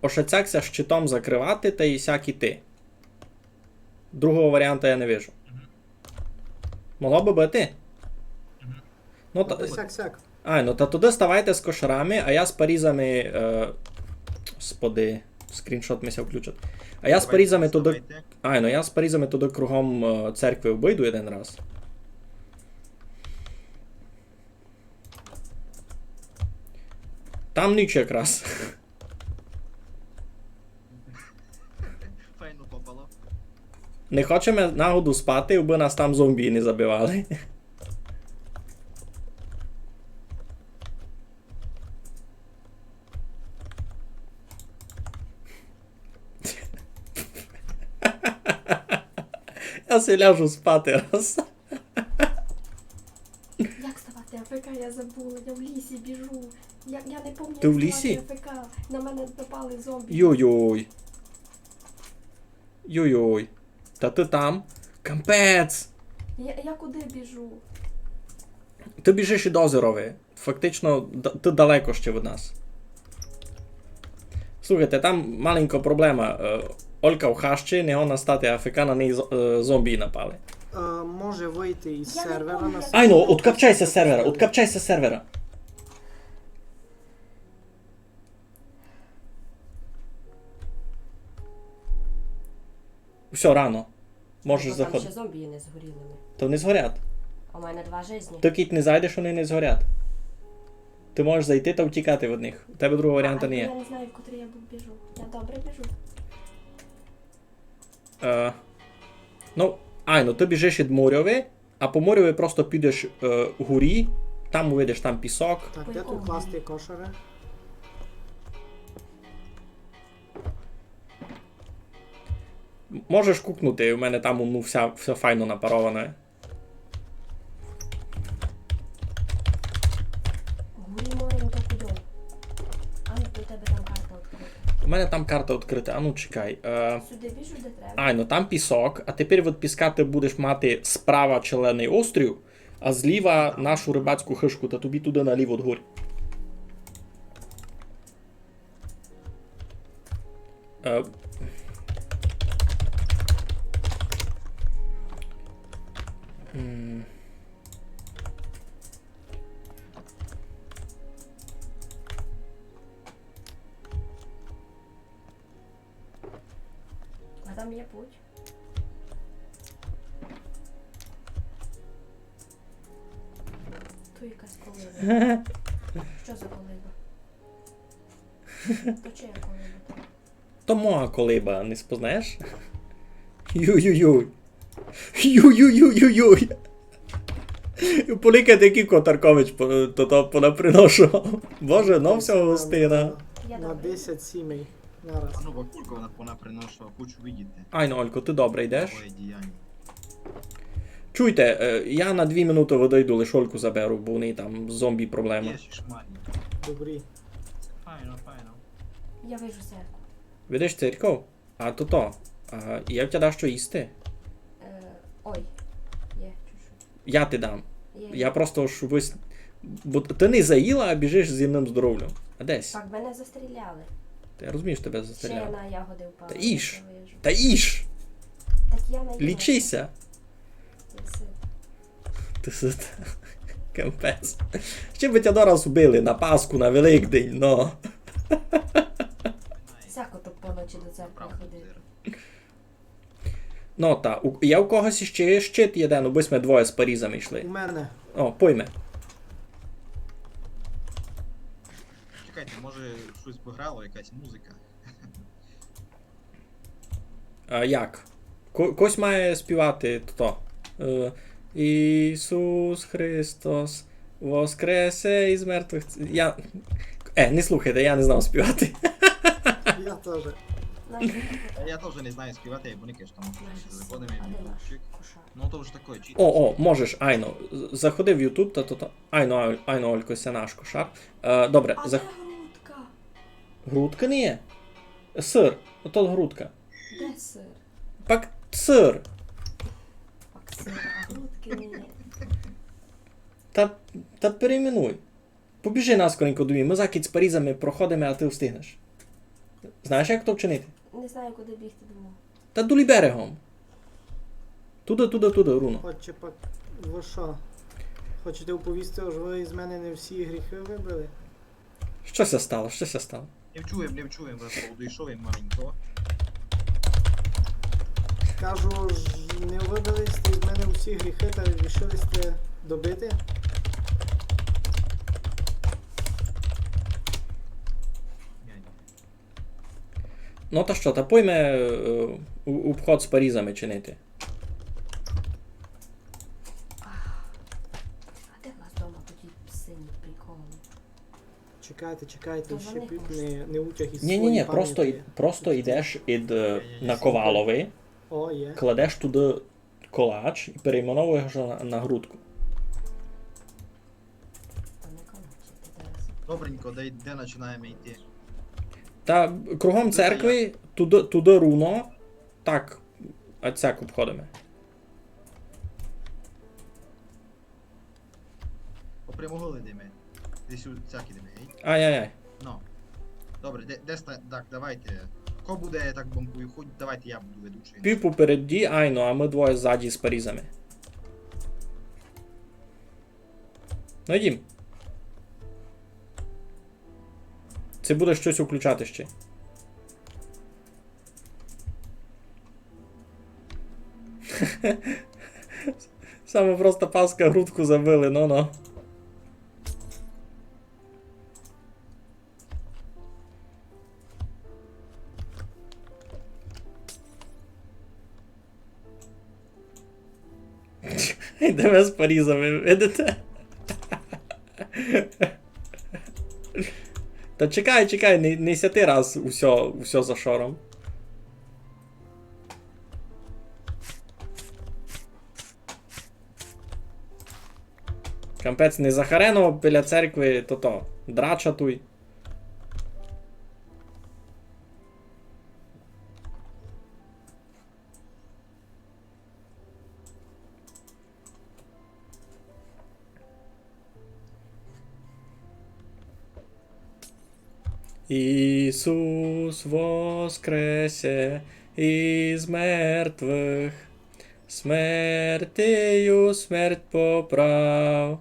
Ошацяк ся щитом закрывати та й сяк іти. Другого варіанта я не вижу. Могло бы быти? Ну, та, Та сяк-сяк. а, ну та туды ставайте з кошарами, а я з парізами е, Господи, скріншот ми ся включить. А я з парізами туды. Айно, я з парізами туды кругом, е, церкви обыйду єден раз. Там ніч якраз. Файно попало. Не хочеме нагоду спати, абы нас там зомбі не забивали. Я си ляжу спати раз. Як ставати АФК? Я забула, я в лісі біжу. Я, я не пам'ятаю, як ставати АФК. Ты в лісі? На мене напали зомбі. Йой-йой. Йой-йой. Та ты там? Капець! Я, я куды біжу? Ты біжиш ид озерови. Фактично, д-, ты далеко ще від нас. Слухайте, там маленька проблема. Е, Олька в хащі, не годна стати АФК, на неї з-, е, зомбі напали. Е, може вийти із сервера на секунду. Айно, откапчай ся з сервера, откапчай ся з сервера. Всьо, рано. Можеш заходити. Там ще зомбі не згоріли. То не згорять. У мене два жизни. Ты кідь не зайдеш, они не згорять. Ты можеш зайти та втікати від них. У тебе другого варіанта не є. А я не знаю, в котрий я бу-, біжу. Я добре біжу? Е, ну, айно, ты біжиш ид морьови, а по морьови просто підеш, е, горі, там увидиш, там пісок. Так, де тут класти кошары? М-, можеш кукнути, у мене там, ну, вся, вся файно напарована. Гурі море, ну то куды? А, ну, то у тебе там карта відкрита. У мене там карта відкрита, а ну чекай. Е, сюды біжу, де треба. Ай, ну там пісок, а тепер від піска ты будеш мати справа Челений острів, а зліва нашу рыбацьку хыжку, та тобі туды наліво од горі. Е, м. А там є путь? Туй якась колиба. Што за колиба? То чия колиба? То моя колиба, не спознаєш? Юй-юй-юй. Юй-юй-юй-юй-юй. Полікайте, якый Котаркович по-, то, то понаприношував. Боже, ну всього гостина. Я на добре. Десять сімей нараз. А ну, бо кулько вона понаприношувала, хочу видіти. Айно, Олько, ты добре йдеш? Твоє діяння. Чуйте, е, я на дві минуты выдойду, лиш Ольку заберу, бо в неї там зомбі проблема. Є ще шмані. Добрі. Файно, файно. Я вижу церкву. Видиш церкву? А то то. А, є в тя дашто їсти? Е, ой, є чуть-чуть. Я ти дам. Є. Я просто ж вис-, бо ты не заїла, а біжиш з єдным здоровлям. А десь. Так мене застріляли. Та я розумію, што тебе застріляли. Ще я на ягоды впала. Та їж. Та їж! Так я на ягоды. Лічи ся. Ти сита. Ти сита. Капець. Ще бы тя дораз убили на Пасху, на Великдень, но. Всяко то поночі до церкви ходити. Ну, та, у, є у когось іщи щит єден, убы сьме двоє з парізами йшли. У мене. О, пойме. Чекайте, може, штось бы грало, якась музика? А як? Ко-, когось має співати то. Е, Ісус Христос воскресе із мертвых. Ц-, я, е, не слухайте, я не знав співати. Я тоже. А я тоже не знаю співати, бо не кеш там заходимо і чик. Ну, то вже такое чіт. О, о, можеш, айно. З-, заходи в YouTube, та то, то. Айно, ай-, айно, Олько, се наш кошар. Е, добре, а зах-, де грудка? Грудка не є. Сыр. Ото грудка. Де сыр? Пак сыр. Пак сыр, а грудки не є. Та, та перейменуй. Побіжи наскоренько домів. Мы закіть з парізами проходиме, а ты встигнеш. Знаєш, як то вчинити? Не знаю, куды бігти домов. Та долі берегом. Туды, туды, туды, руно. Отче, пак, вы што? Хочете оповісти, ож вы із мене не всі гріхы выбили? Што ся стало? Што ся стало? Не вчуєм, не вчуєм вас, бо одыйшов им маленько. Кажу ж, не выбили сьте з мене усі гріхы та рішили сьте добити? Ні, ні. Ну та што, та пойме, е, у-, обход з парізами чинити. А де в нас дома такі сині приколи? Чекайте, чекайте, ще піп не, не утяг із своєї памяти. Ні, ні, ні, просто і-, просто йдеш ід, е, наковалови, кладеш туды колач і перейменовуєш його на, на грудку. Добренько, де, де починаєме йти? Та кругом церкви, туды, туды руно, так, а цяк обходиме. По прямоугольній йдеме. Десь у цяк ідеме, гей? Ай-яй-яй. Ну. Добре, де, де ста-, так, давайте. Ко буде, так бомбую, хоть давайте я буду ведучый. Піп упереді, айно, а мы двоє ззаді з парізами. Ну йдім. Се буде штось уключати ще. Саме просто паска грудку забили, ну-ну. Йдеме з парізами, видите? Та чекай, чекай, не, не сятый раз усьо, усьо за шором. Капець, не захарено біля церкви, то-то, драча туй. Ісус воскресе із мертвых, смертию смерть поправ.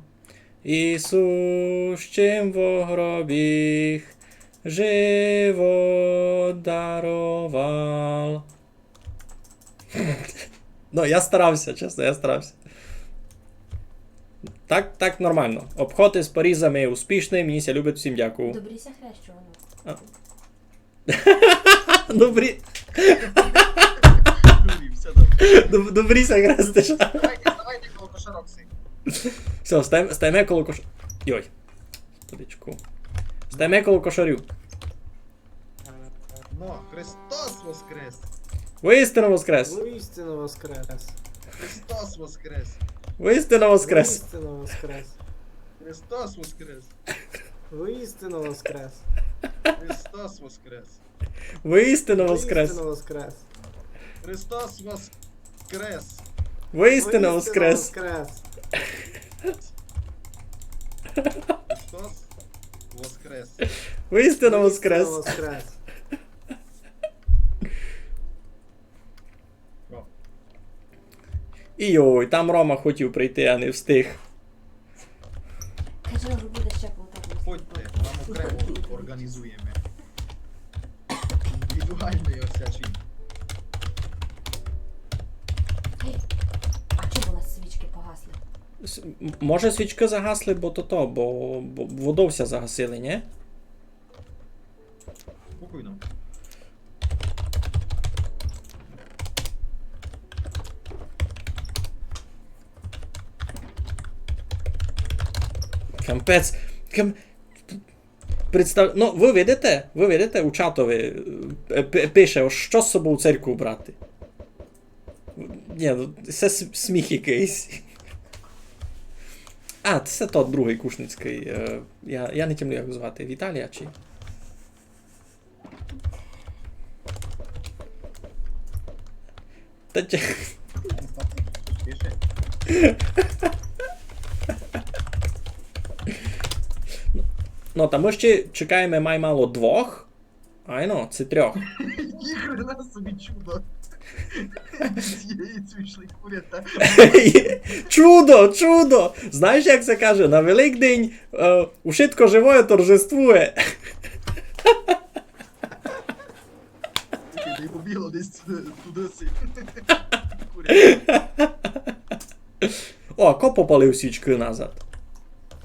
Ісус, чим во гробіх живот даровав. Ну, я старався, чесно, я старався. Так, так, нормално. Обход із парізами успішный, мені ся любить, всім дякую. Добрі ся хрещу, ану. А. Добрі. Добрі, всьо добре. Доб-, добрі ся хрестиш. Ставайте, ставайте коло кошарок сих. Всьо, стаєме, стаєме коло кош-, йой. Стаєме коло кошарів. Е, но, Христос воскрес! Воістину воскрес! Воістину воскрес! Христос воскрес! Воістину воскрес! Воістину воскрес! Христос воскрес! Воістину воскрес! Христос воскрес! Воістину воскрес! Воістину воскрес! Христос воскрес! Воістину воскрес! Воістину воскрес! Христос воскрес! Воістину воскрес! Воістину воскрес! О. І йой, там Рома хотів прийти, а не встиг. Каже, що буде ще полтора. Ходьте, вам окремо організуєме. Індивідуальный освячень. Гей, а чого у нас свічки погасли? С-, м-, може, свічкы загасли, бо то, то, бо, бо водов ся загасили, ні? Спокійно. Капець. Кам-, представ-, ну, вы видите? Вы видите у чатови, е, пи-, пише, ож што з собов у церкву брати? Ні, ну, се с-, сміх якыйсь. А, се тот другый кушницькый, е, я, я не тямлю, як го звати, Віталія чи? Та ч-, ну, та мы ще чекаєме май мало двох. Айно, ци трьох. Ніхрена собі чудо. Ці яйця вийшли курята. Чудо, чудо! Знаєш, як се каже? На Великдень, е, ушытко живоє торжествує. Ей, побігло десь туды, туды си. Куря. О, ко попалив свічкы назад?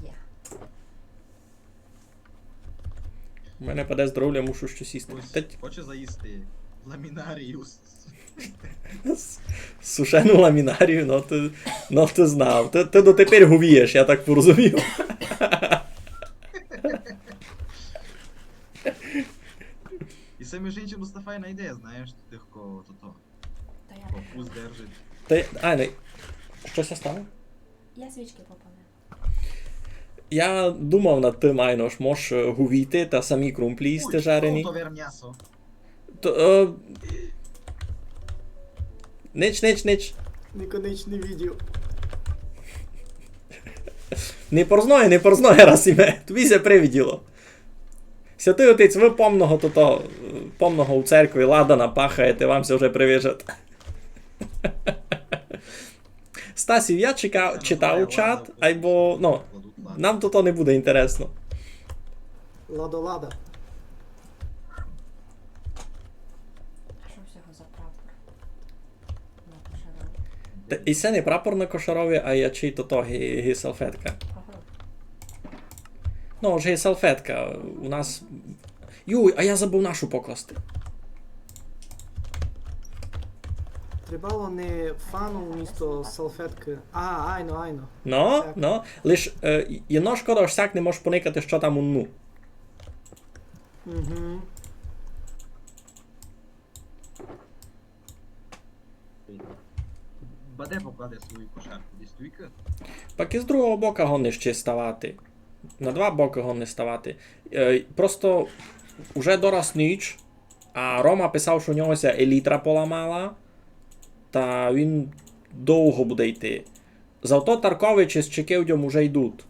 Я. У мене паде здоровля, мушу штось їсти. Ось, тать, хоче заїсти ламінарію. С-, сушену ламінарію, ну ты, ну ты знав. Ты, ты дотепер говієш, я так порозумів. І се, межи иншым, доста файна ідея, знаєш, тых, ко, то, то. Та я. Фокус держить. Та, айно, што ся стало? Я свічкы попалила. Я думав над тым, айно, ож мож, е, гувіти та самі крумплі їсти жарені. Ой, то вер мнясо. То, е, нич, нич, нич. Нико нич не видів. Не порзноє, не порзноє, раз име. Тобі ся привиділо. Святый отець, вы помного тото, помного у церкви ладана пахаєте, вам ся вже привижат. Стасів, я чека-, читав чат, айбо, ну, нам тото не буде інтересно. Ладо, лада. А што в сього за прапор? На кошарові. Та, і се не прапор на кошарові, а я чий тото ги-, ги салфетка. Ага. Ну, ож ги салфетка. У нас... Юй, а я забыв нашу покласти. Треба было не фану вмісто салфеткы. А, айно, айно. Но, но. Лиш, е, єдно шкода, ож сяк не можеш поникати, што там у дну. Угу. Ба де покладе свою кошарку? Десь туйка? Пак из другого бока годни ще ставати. На два бокы годни ставати. Е, просто уже дораз ніч, а Рома писав, што у нього ся елітра поламала, та він довго буде йти. Зато Таркович из Чикивдьом уже йдуть.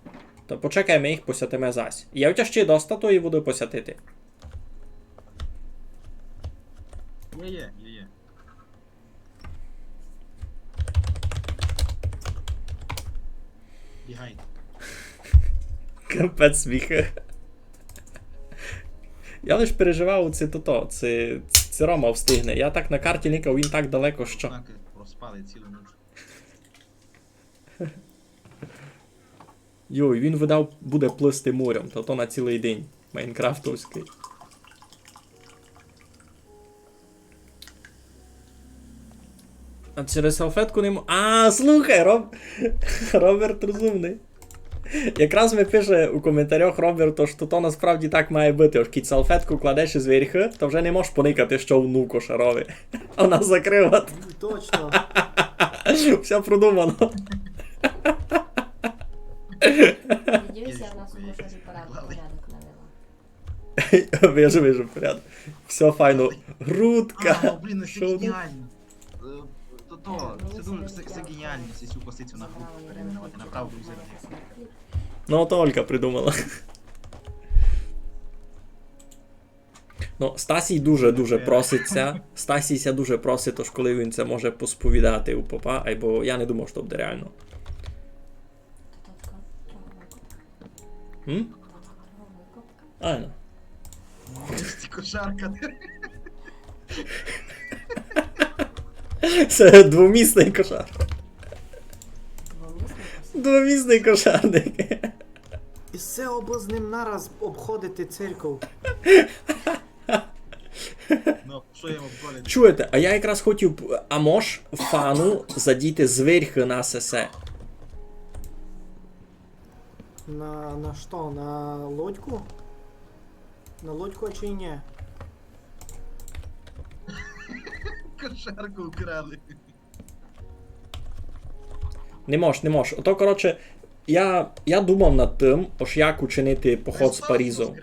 Та почекайме їх, посятиме зась. Є у тя ще доста тої воды посятити? Є, є, є, є. Бігай. Капець сміху. Я лиш переживав, ци тото, ци, ци Рома встигне. Я так на карті никав, він так далеко, што. Знаки проспали цілу ніч. Йой, він, видав, буде плисти морем, та то на цілый день майнкрафтовськый. А через салфетку не мо-, а, слухай, Роб-, Роберт розумный. Якраз ми пише у коментарях Роберт, што то насправді так має быти, ож кідь салфетку кладеш из верху, то вже не можеш поникати, што внуку шарові. Она закрыла. Точно. Всьо продумано. Надіюся, у нас у кошарі порядок, порядок навела. Вижу, вижу, порядок. Всьо файно. Грудка. А, ну, блін, ну, це геніально. Е, то, то, це дуже, це, це геніально, сю позицію на грудку перейменовати, направду взяти. Ну, то Олька придумала. Ну, Стасій дуже-дуже проситься. Стасій ся дуже просить, тож коли він це може посповідати у попа, айбо я не думав, што буде реално. М? Айно. Кошарка. Се двомісный кошар. Двомісный кошарник. І все, обы з ним нараз обходити церков. Ну, што йому обходити? Чуєте, а я якраз хотів, а мож фану задіти зверху на сесе? На, на што? На лодьку? На лодьку чи ні? Кошарку украли. Не мож, не мож. Ото, коротше, я, я думав над тым, ож як учинити поход з Парізу.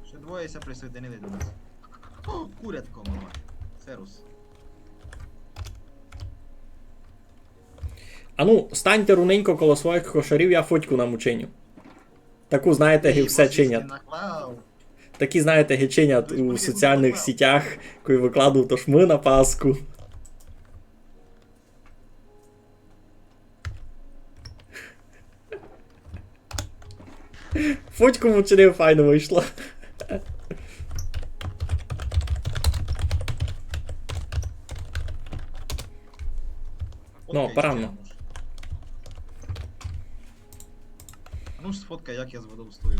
Ще двоє ся присоединили до нас. О, курятко мале. Серус. Ану, станьте руненько коло своїх кошарів, я фотку нам учиню. Таку, знаєте, ги все чинять. Такі, знаєте, ги чинять у соціалных сітях, коли выкладують, тож мы на Пасху. Фотьку вчинив, файно вышло. Ну, окей, парадно. Чекаєме. А ну ж сфоткай, як я з водов стою.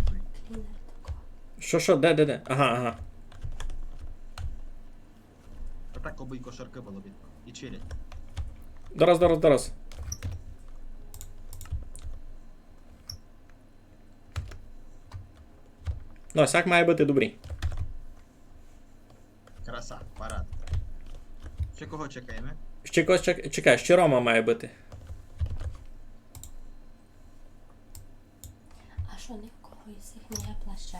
Што, што, де, де, де? Ага, ага. А так, обы й кошаркы было видно. І челядь. Дораз, дораз, дораз. Ну, сяк має быти добрі. Краса, парад. Ще кого чекаєме? Ще когось чек-, чекай, ще Рома має быти. А што, ні в кого із них не є плаща?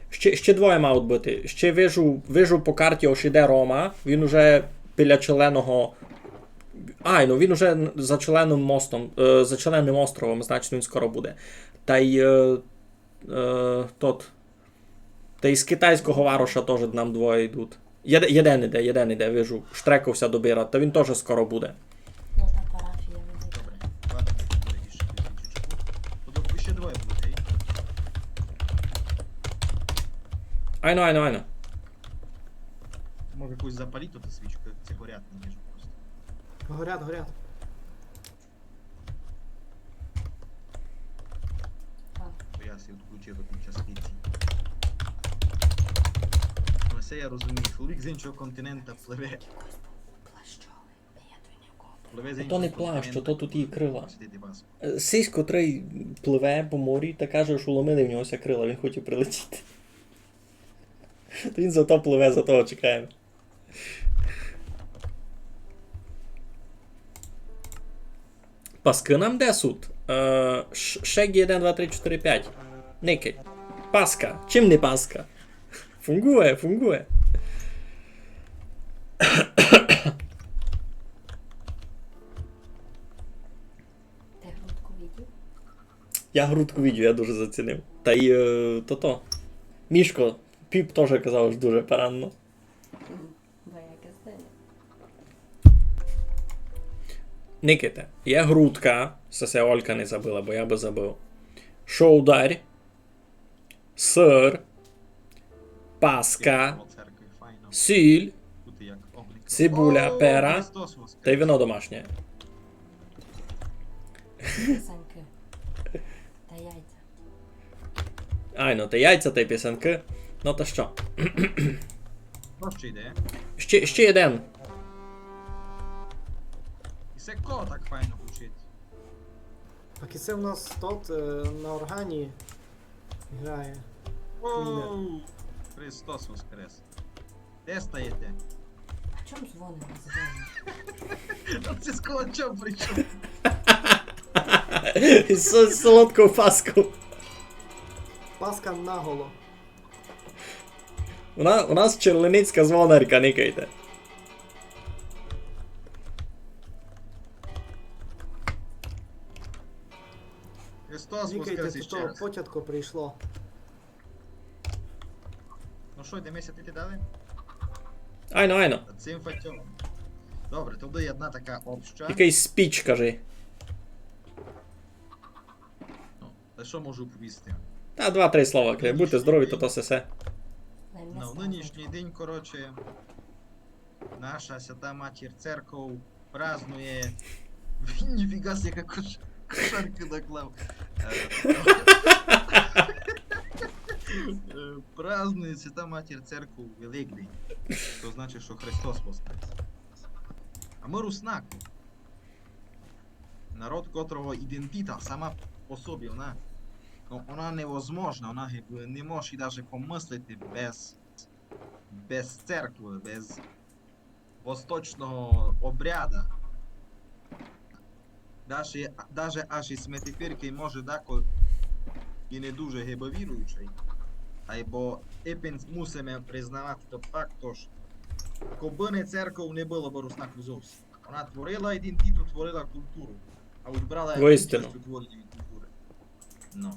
Ще, ще двоє мають быти. Ще вижу, вижу по карті, ож іде Рома. Він уже біля Челеного. Ай, ну він уже за Челеним мостом, е, за Челеним островом, значить, він скоро буде. Та й, е, е, тот. Та й з китайського вароша тоже нам двоє йдуть. Єде-, єден іде, єден іде, вижу. Штреков ся добира, та він тоже скоро буде. Ну, та парафія буде. Добре, ладно, добре, іще тисячечку. Подо-, іще двоє буде, ей. Айно, айно, айно. Може, якусь запаліть туй свічку, ці горять, не вижу просто. Горять, горять. А. То я си відключив ту частиці. Ну, се я розумію. Чоловік з іншого континента пливе. Пливе з іншого континента, то не плащ, то тут і крила. Сидить і вас. Е, сись, котрый пливе по морю та каже, што ломили в нього ся крила, він хотів прилетіти. То він зато пливе, зато го чекаєме. Паскы нам де суть? Е, ш-, шеґі єден, два, три, чотыри, пять. Никай. Паска. Чим не паска? Фунґує, фунґує. Ти грудку видів? Я грудку видів, я дуже зацінив. Та й, е, тото. Мішко, Піп тоже казав, што дуже парадно. Мгм. Бо я казала. Никайте, є грудка, се, се Олька не забыла, бо я бы забыв. Шовдарь, сыр, паска, сіль, цибуля, пера, та й вино домашнє. Писанкы. Та яйця. Айно, та яйця, та й писанкы. Ну та што? Ну, ще йде. Ще, ще єден. І се ко так файно звучить? Так і се в нас тот, е, на органі грає. Оу! Клінер. Христос воскрес! Де стаєте? А чом дзвони не дзвонять? А ти з калачом прийшов? Із со-, солодков пасков. Паска наголо. У на-, у нас челеницька звонарка, никайте. Христос воскрес іщи раз. Никайте, то потятко прийшло. Ну што, йдеме ся тыти далі? Айно, айно. Та цим фатьом. Добре, тогды одна така обща. Якыйсь спіч, кажи. Ну, та што можу повісти? Та два-три слова, кажи. Будьте здорові, то, то се, се. Ну, в нынішній день, коротше, наша свята матір церков празнує. Ніфіґа сі, яка кош-, кошарка наклав. Е, е, празнує свята матір церков Великдень. То значить, што Христос воскрес. А мы руснаки. Народ, котрого ідентита сама по собі, она, ну, она невозможна, она гибы не може даже помыслити без без церкви, без восточного обряда. Даже, даже аж і сьме теперь, кой може дако і не дуже гибы віруючый, айбо епен мусиме признавати тот факт, тож кобы не церков, не было бы руснаков зовсім. Она творила ідентиту, творила културу, а убрала участь у творенні културы. Ну.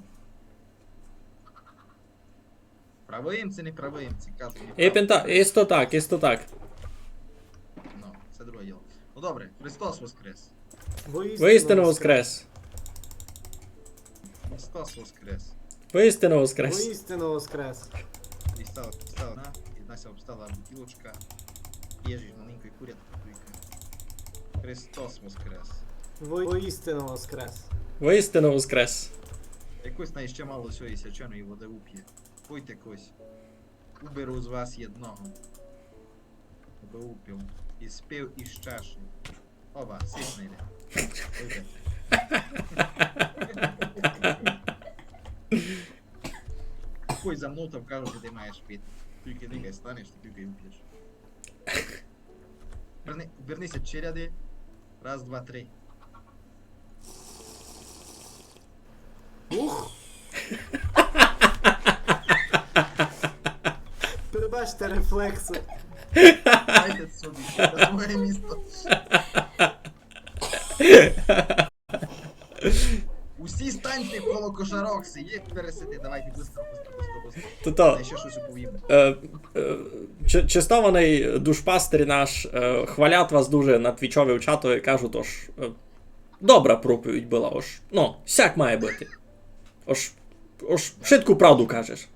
Правы им ци, не правы им ци, кажу, не правы. Епен та, исто так, исто так. Ну, се друге діло. Ну добре, Христос воскрес. Воістину воскрес. Христос воскрес. Воістину воскрес! Воістину воскрес! І стала, стала на, і Настя обстала бутылочка. Єжиш маленької курятки, туйка. Христос воскрес! Воістину воскрес! Воістину воскрес! Якось най ще мало сьої сяченої воды упє. Пойте кось. Уберу з вас єдного. Бы упив. І спив, і з чаші. Оба, сись не йде. Пойте. Кой за мнов, та вкажу, де ти маєш пити. Тільки никай станеш, та тільки й уп'єш. Верни, вернися, челяди. Раз, два, три. Ух! Перебачте рефлекси. Дайте собі, це моє місто. Усі станьте коло кошарок, сидіть, пересидіть, давайте быстро, быстро, быстро, быстро. То, то. Та ще щось уповім. Е, е, че-, честованый душпастир наш, е, хвалять вас дуже на твічови в чатови, кажуть, ож, е, добра проповідь была, ож, ну, сяк має быти. Ож, ож, вшытку правду кажеш.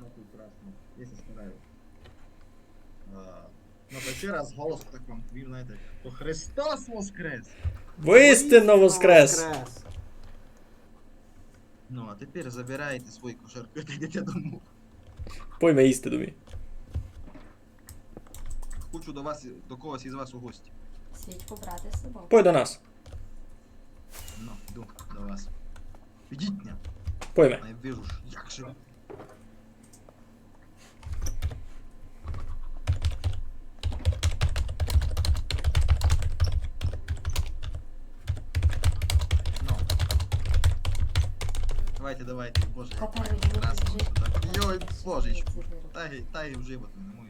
Ну, прекрасно. Я ся стараю. А, ну, та ще раз голос так вам повім, знаєте, то Христос воскрес! Воістину воскрес! Ну, а тепер забирайте свої кошарки та йдете дому. Пойме їсти домі. Хочу до вас, до когось із вас у гості. Свічку брати з собою. Пой до нас. Ну, йду до вас. Ідіть, ня. Пойме. Най вижу, як же. Ну. Давайте, давайте, боже, як прекрасно. Йой, боже, та й, та й в живот не можу.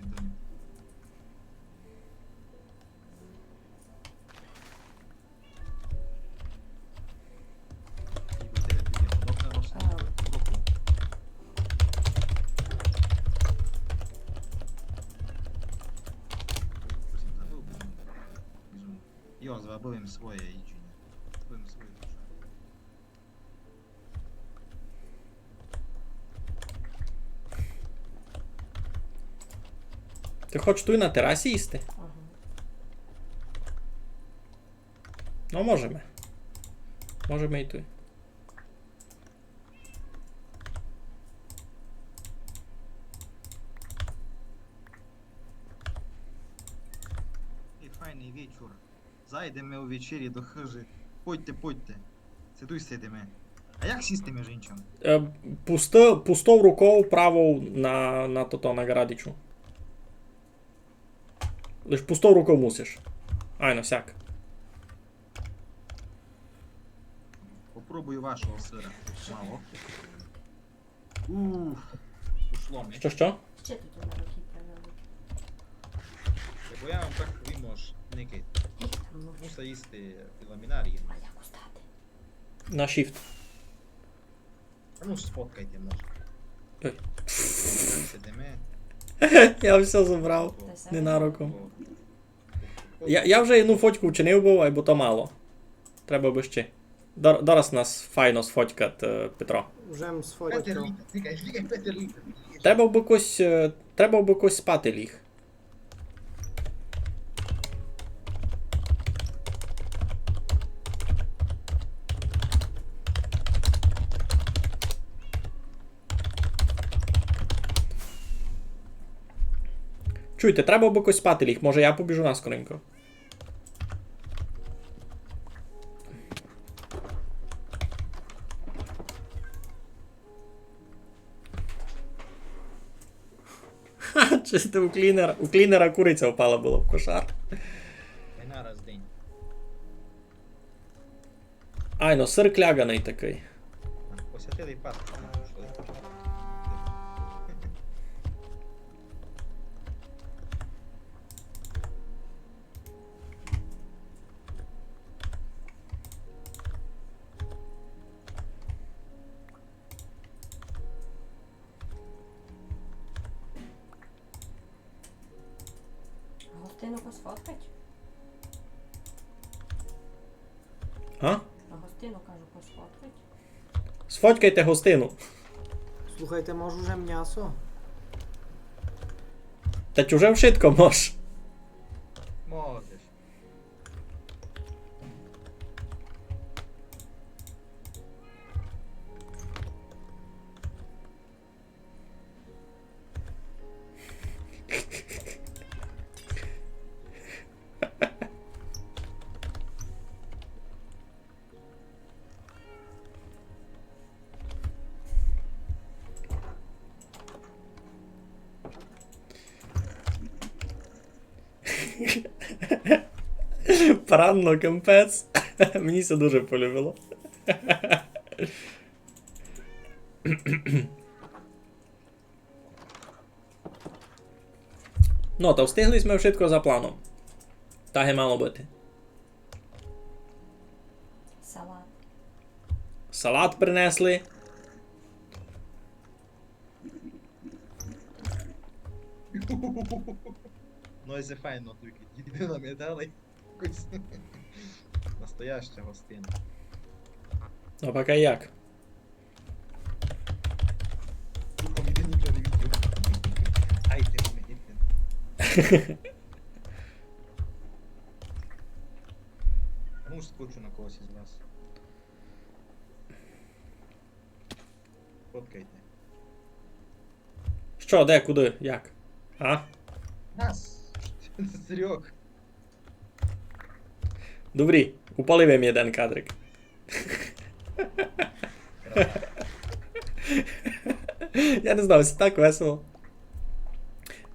Йо, забыв им своє їджіня. Забыв им своє душа. Ти хочеш туй на терасі їсти? Ага. Ну, можеме. Можеме й туй. І файный вечур. Зайдеме увечері до хыжі. Пойте, пойте. Сидуй сидиме. А як сісти, межи иншым? Е, пусто-, пустов руков правов на, на тото, на ґарадичу. Лиш пустов руков мусиш. Айно, сяк. Попробую вашого сыра. Мало. Ух, ушло ми. Што, што? Ще тут на руки правили. Бо я вам так повім, ож никайте. Як там можна? Муса їсти ламінарії. А як устати? На Shift. А ну, сфоткайте, може. Ой. Сидиме. Я всьо забрав. Та ся ненароком. О. Я, я вже одну фотку вчинив быв, айбо то мало. Треба бы ще. Дор-, дораз нас файно сфотькат, е, Петро. Вже м сфотькав. Петер Літер, чекай, чекай, Петер Літер. Треба бы кось, е, треба бы кось спати ліг. Чуйте, треба бы кось спати ліг. Може, я побіжу наскоренько. Ха, чи ти у клінера, у клінера куриця впала была в кошар. Вина раз в день. Айно, сыр кляганый такый. Посвятили пас. А гостину кось фоткать? А? А гостину, кажу, кось фоткать? Сфоткайте гостину. Слухайте, можу вже мнясо? Та чуже вшытко мож. Можеш. Парадно, капець. Мені се дуже полюбило. Ну, та встигли сьме вшытко за планом. Так і мало быти. Салат. Салат принесли. Ну, се файно, тільки єдино ми дали. Якось настояща гостина. Ну, пока як? Духом єдино нічого не видів. Ай, ти мене. А ну, скочу на когось із вас. Фоткайте. Што, де, куды, як? А? Нас! Серьёг. Добрі, упалив им єден кадрик. Я не знаю, се так весело.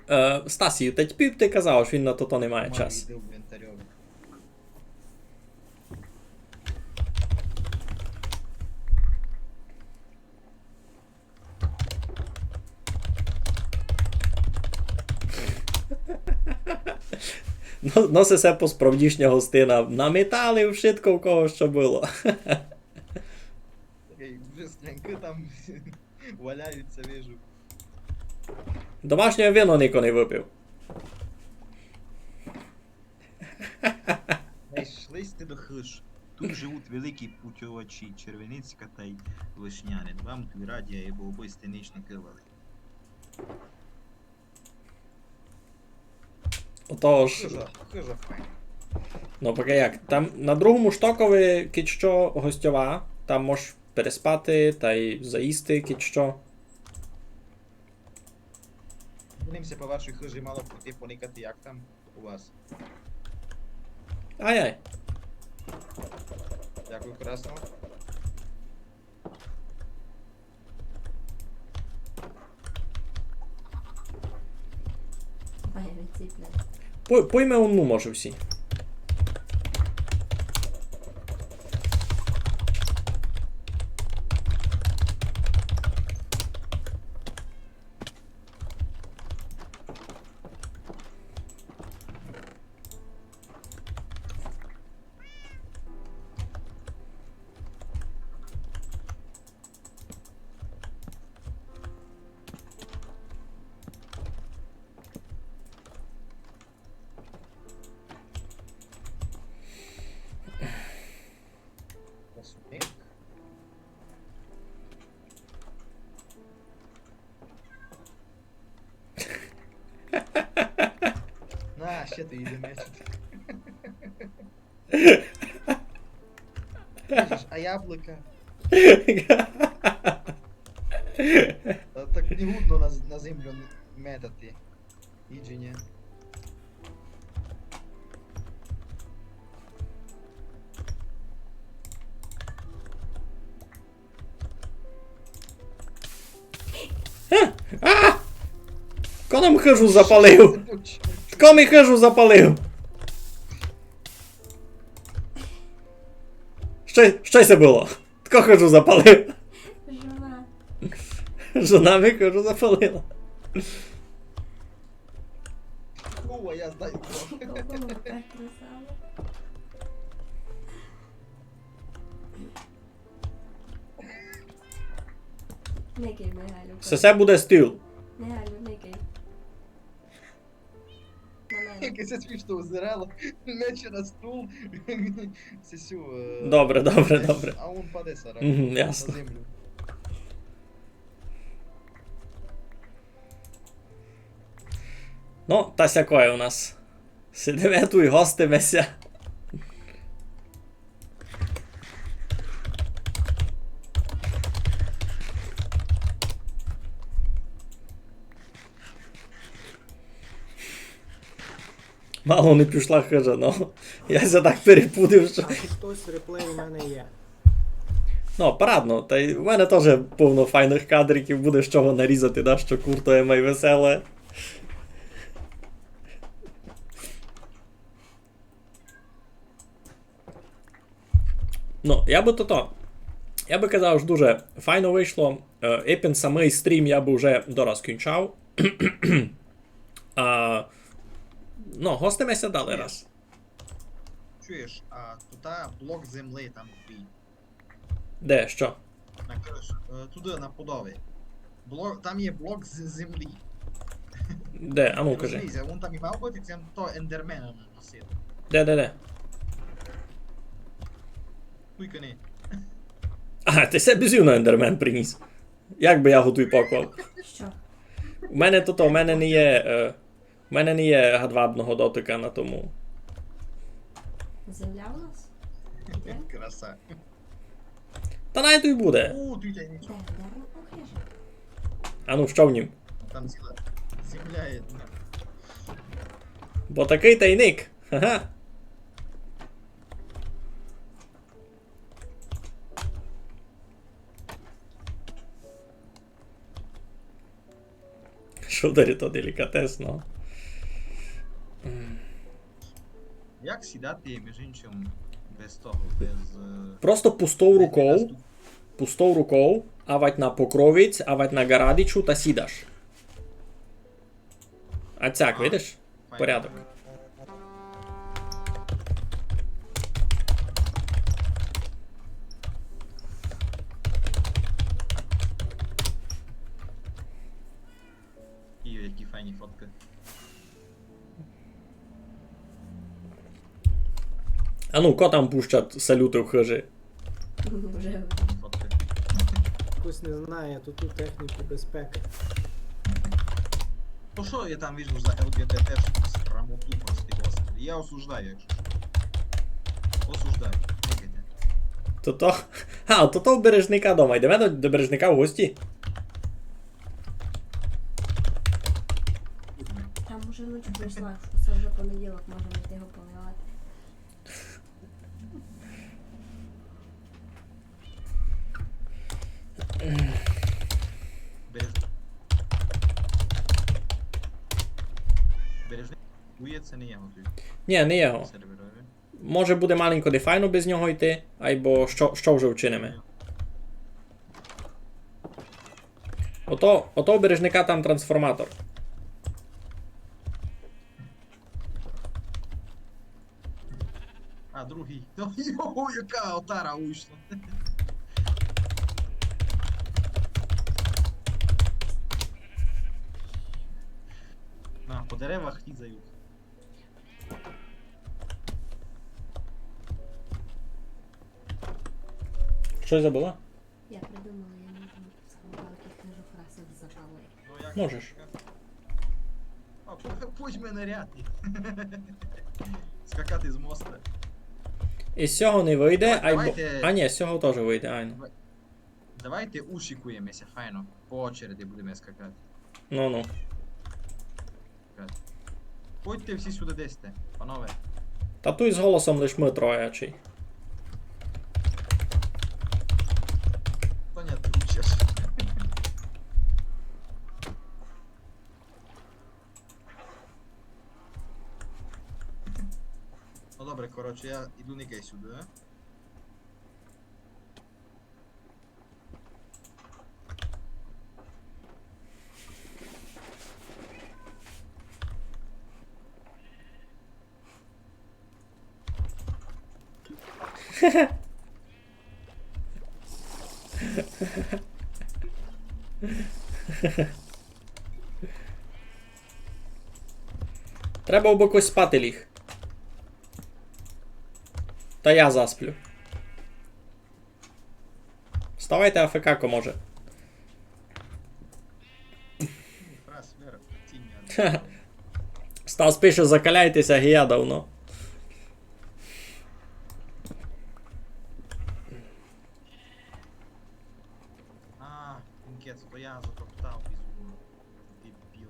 Е, Стасію, та тьпі б ти казав, ож він на тото не має час. Маю йти в інвентарьови. Ну, ну, се, се посправдішня гостина. Наметали вшытко, в кого што было. Окей, вже склянкы там валяються, вижу. Домашнє вино нико не выпив. Знайшли сьте до хыж. Тут живуть великі путьовачі, червеницька тай вишнянин. Вам туй раді, айбо обы сьте ніч не кывали. Отож. Хыжа, хыжа файна. Ну, поки як. Там на другому штокови кидь што гостьова, там мож переспати тай заїсти кидь што. Будем ся по вашій хыжі мало пройти, поникати, як там у вас. Ай-ай. Дякую, красно. Ай, не ціпляй. Пой-, пойме одну, може, всі. На, ще ти її мечеш. Кажеш, а яблука? Та так не годно на, на землю метати. Їдь же, ні. А! А! Хто нам хыжу запалив? Хто ми хыжу запалив? Што, што се было? Хто хыжу запалив? Жона. Жона ми хыжу запалила. О, я знаю. Кого ми так писали? Никай, Мигалю. Се, се буде стіл. Мигалю, никай. На мене. Як се смішно озирало. Мече на стул. Се сю, е, добре, добре, меч, добре. А он паде сара. Мгм, ясно. На землю. Ну, та сякоє у нас. Сидиме туй, гостиме ся. Мало не пішла хыжа, ну. Я ся так перепудив, што... А хтось реплей у мене є. Ну, парадно. Та й в мене тоже повно файных кадриків, буде з чого нарізати, да, што куртоє май веселе. Ну, я бы тото. Я бы казав, што дуже файно вышло. Е, епен самый стрім я бы вже дораз кінчав. А, ну, гостиме ся далі раз. Чуєш, а тута блок землі там твій. Де, што? На крышу. Е, туды, на подови. Блок, там є блок з землі. Де? Ану, кажи. Розумієш, вон там і мав быти, там то ендермена носив. Де, де, де? Туйка не. А, ты ся бізівно ендермен приніс. Як бы я го туй поклав? Што? У мене тото, у мене не є, е, у мене не є гадвабного дотика на тому. Земля у нас? Де? Краса. Та най туй буде. У, туй тайник. Де, де? Ох, я ж. Ану, што в нім? Там ціла земля є. Бо такый тайник. Ха-ха. Шударі то делікатесно. Як сідати, між іншим, без того, без, е, просто пустов руков, пустов руков, авать на покровець, авать на ґарадичу та сідаш. А цяк, видиш? Порядок. І які файні фоткы. А ну, ко там пущать салюты в хыжі? Вже. Хтось не знає, то тут техніку безпеки. То що я там вижу за ЛГБТ срамоту, прости господи? Я осуждаю, якщо що. Осуждаю. Никайте. То то. А, то то у Бережника дома. Йдеме до, до Бережника в гості? Там уже ніч пройшла, що це вже понеділок, можемо йти його поливати. Береж-, Бережник ує, це не є готовий. Ні, не є го. Серверові. Може буде маленько дефайно без нього йти, айбо што, што вже вчиниме? Ото, ото у Бережника там трансформатор. А, другий. Ну, його, яка отара вийшла. На, по деревах хізають. Што я забыла? Я придумала, я можу з палки хижу красити за палки. Можеш. А, пу-, пусть ми нарядні. Скакати з моста. І з сього не выйде, айбо... Давайте. А ні, з сього тоже выйде, айно. Давай-, давайте ушікуємеся, файно. По очереди будеме скакати. Ну-ну. Ходьте всі сюды, де сте, панове. Та туй з голосом лиш мы троє, чий. То не отручиш. Ну добре, коротше, я іду никай сюды, а? Треба, обы хтось спати ліг. Та я засплю. Вставайте, АФК ко може. Раз, вера, тіння. Та спише закаляйте ся, ги я давно. А, кінець, то я затоптав безумно. Дебіл.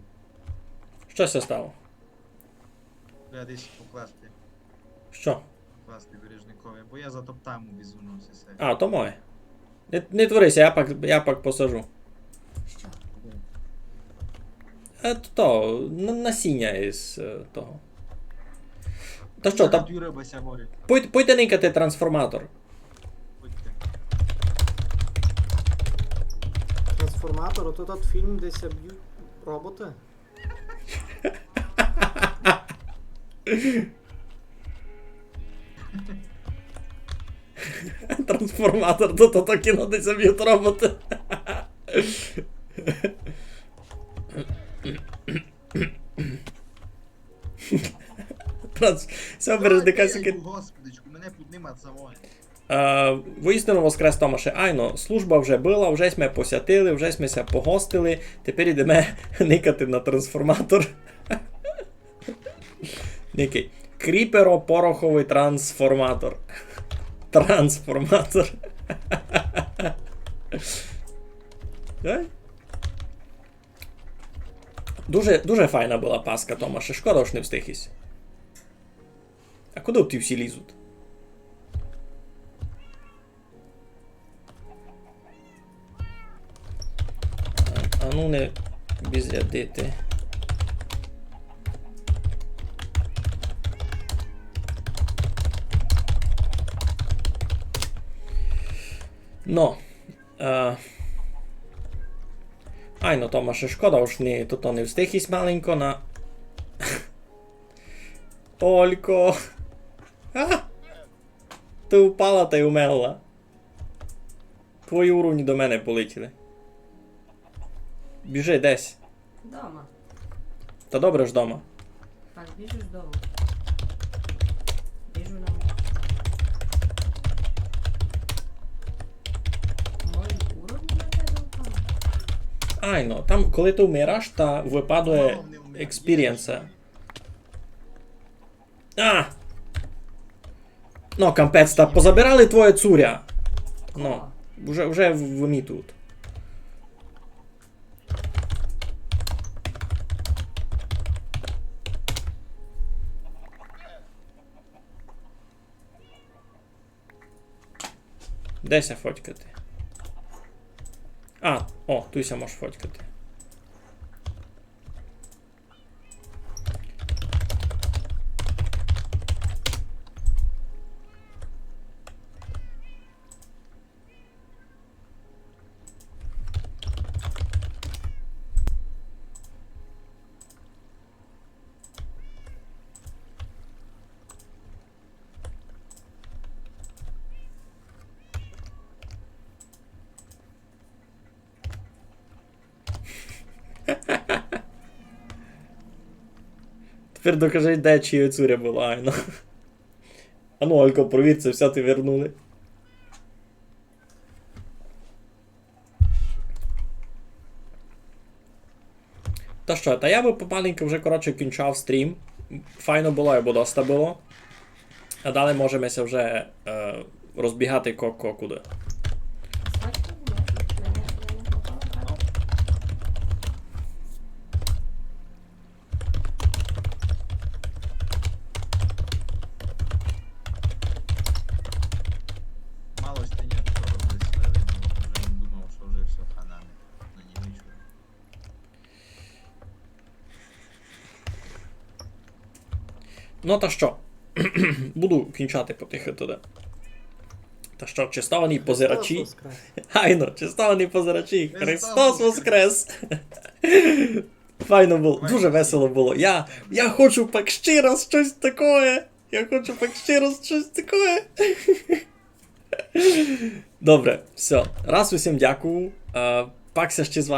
Што ся стало? Треба десь покласти. Што? Покласти бережникови, бо я затоптав му безумно всьо се. А, то моє. Не, не твори ся, я пак, я пак посажу. Што? Е, то, то, на-, насіня із, е, того. Та што, та... Юра, бо ся волить. Пойд-, пойте никати трансформатор. Пойте. Трансформатор, ото тот фільм, де ся бють роботы? Трансформатор, то, то, то кіно, де ся бють роботы. Транс-, всьо, бережника сяке. Господичку, мене піднимать заводять. Е, воістину воскрес, Томаше. Айно, служба вже была, вже сьме посятили, вже сьме ся погостили, тепер ідеме никати на трансформатор. Никай. Кріперо-пороховый трансформатор. Трансформатор. Е? Дуже, дуже файна была паска, Томаше, шкода, ож не встиг ись. А куды ті всі лізуть? А, а ну не безрядити. Но. Е, айно, Томаше, шкода, ож не, то, то не встиг ись маленько на... Олько! А! Ты впала тай умерла. Твої уровні до мене полетіли. Біжи десь. Дома. Та добре ж дома. Так, біжу з дому. Біжу на... Мої уровні на тебе впали? Айно, там, коли ты вмираш, та выпадує... Мало не вмираю, експірієнса. А! Но, капець, та позабирали твоє цуря. Но, вже, вже в-, вымітують. Де ся фотькати? А, о, туй ся мож фотькати. Тепер докажи, де чиє цуря было, айно. А ну, Олько, провір, ци всьо ти вернули. Та што, та я бы помаленьку вже, коротше, кінчав стрім. Файно было, айбо доста было. А далі можеме ся вже, е, розбігати ко, ко куды. Мало сьте нічого розвеселили, бо вже думав, што вже всьо, хана. Ну, нічого. Ну, та што? Буду кінчати потихы тогды. Та што, честовані позирачі? Христос воскрес! Айно, честовані позирачі! Христос воскрес! Файно было, дуже весело было. Я, я хочу пак ще раз штось такоє. Я хочу пак ще раз штось такоє. Добре, всьо. Раз усім дякую. Е, пак ся ще з вами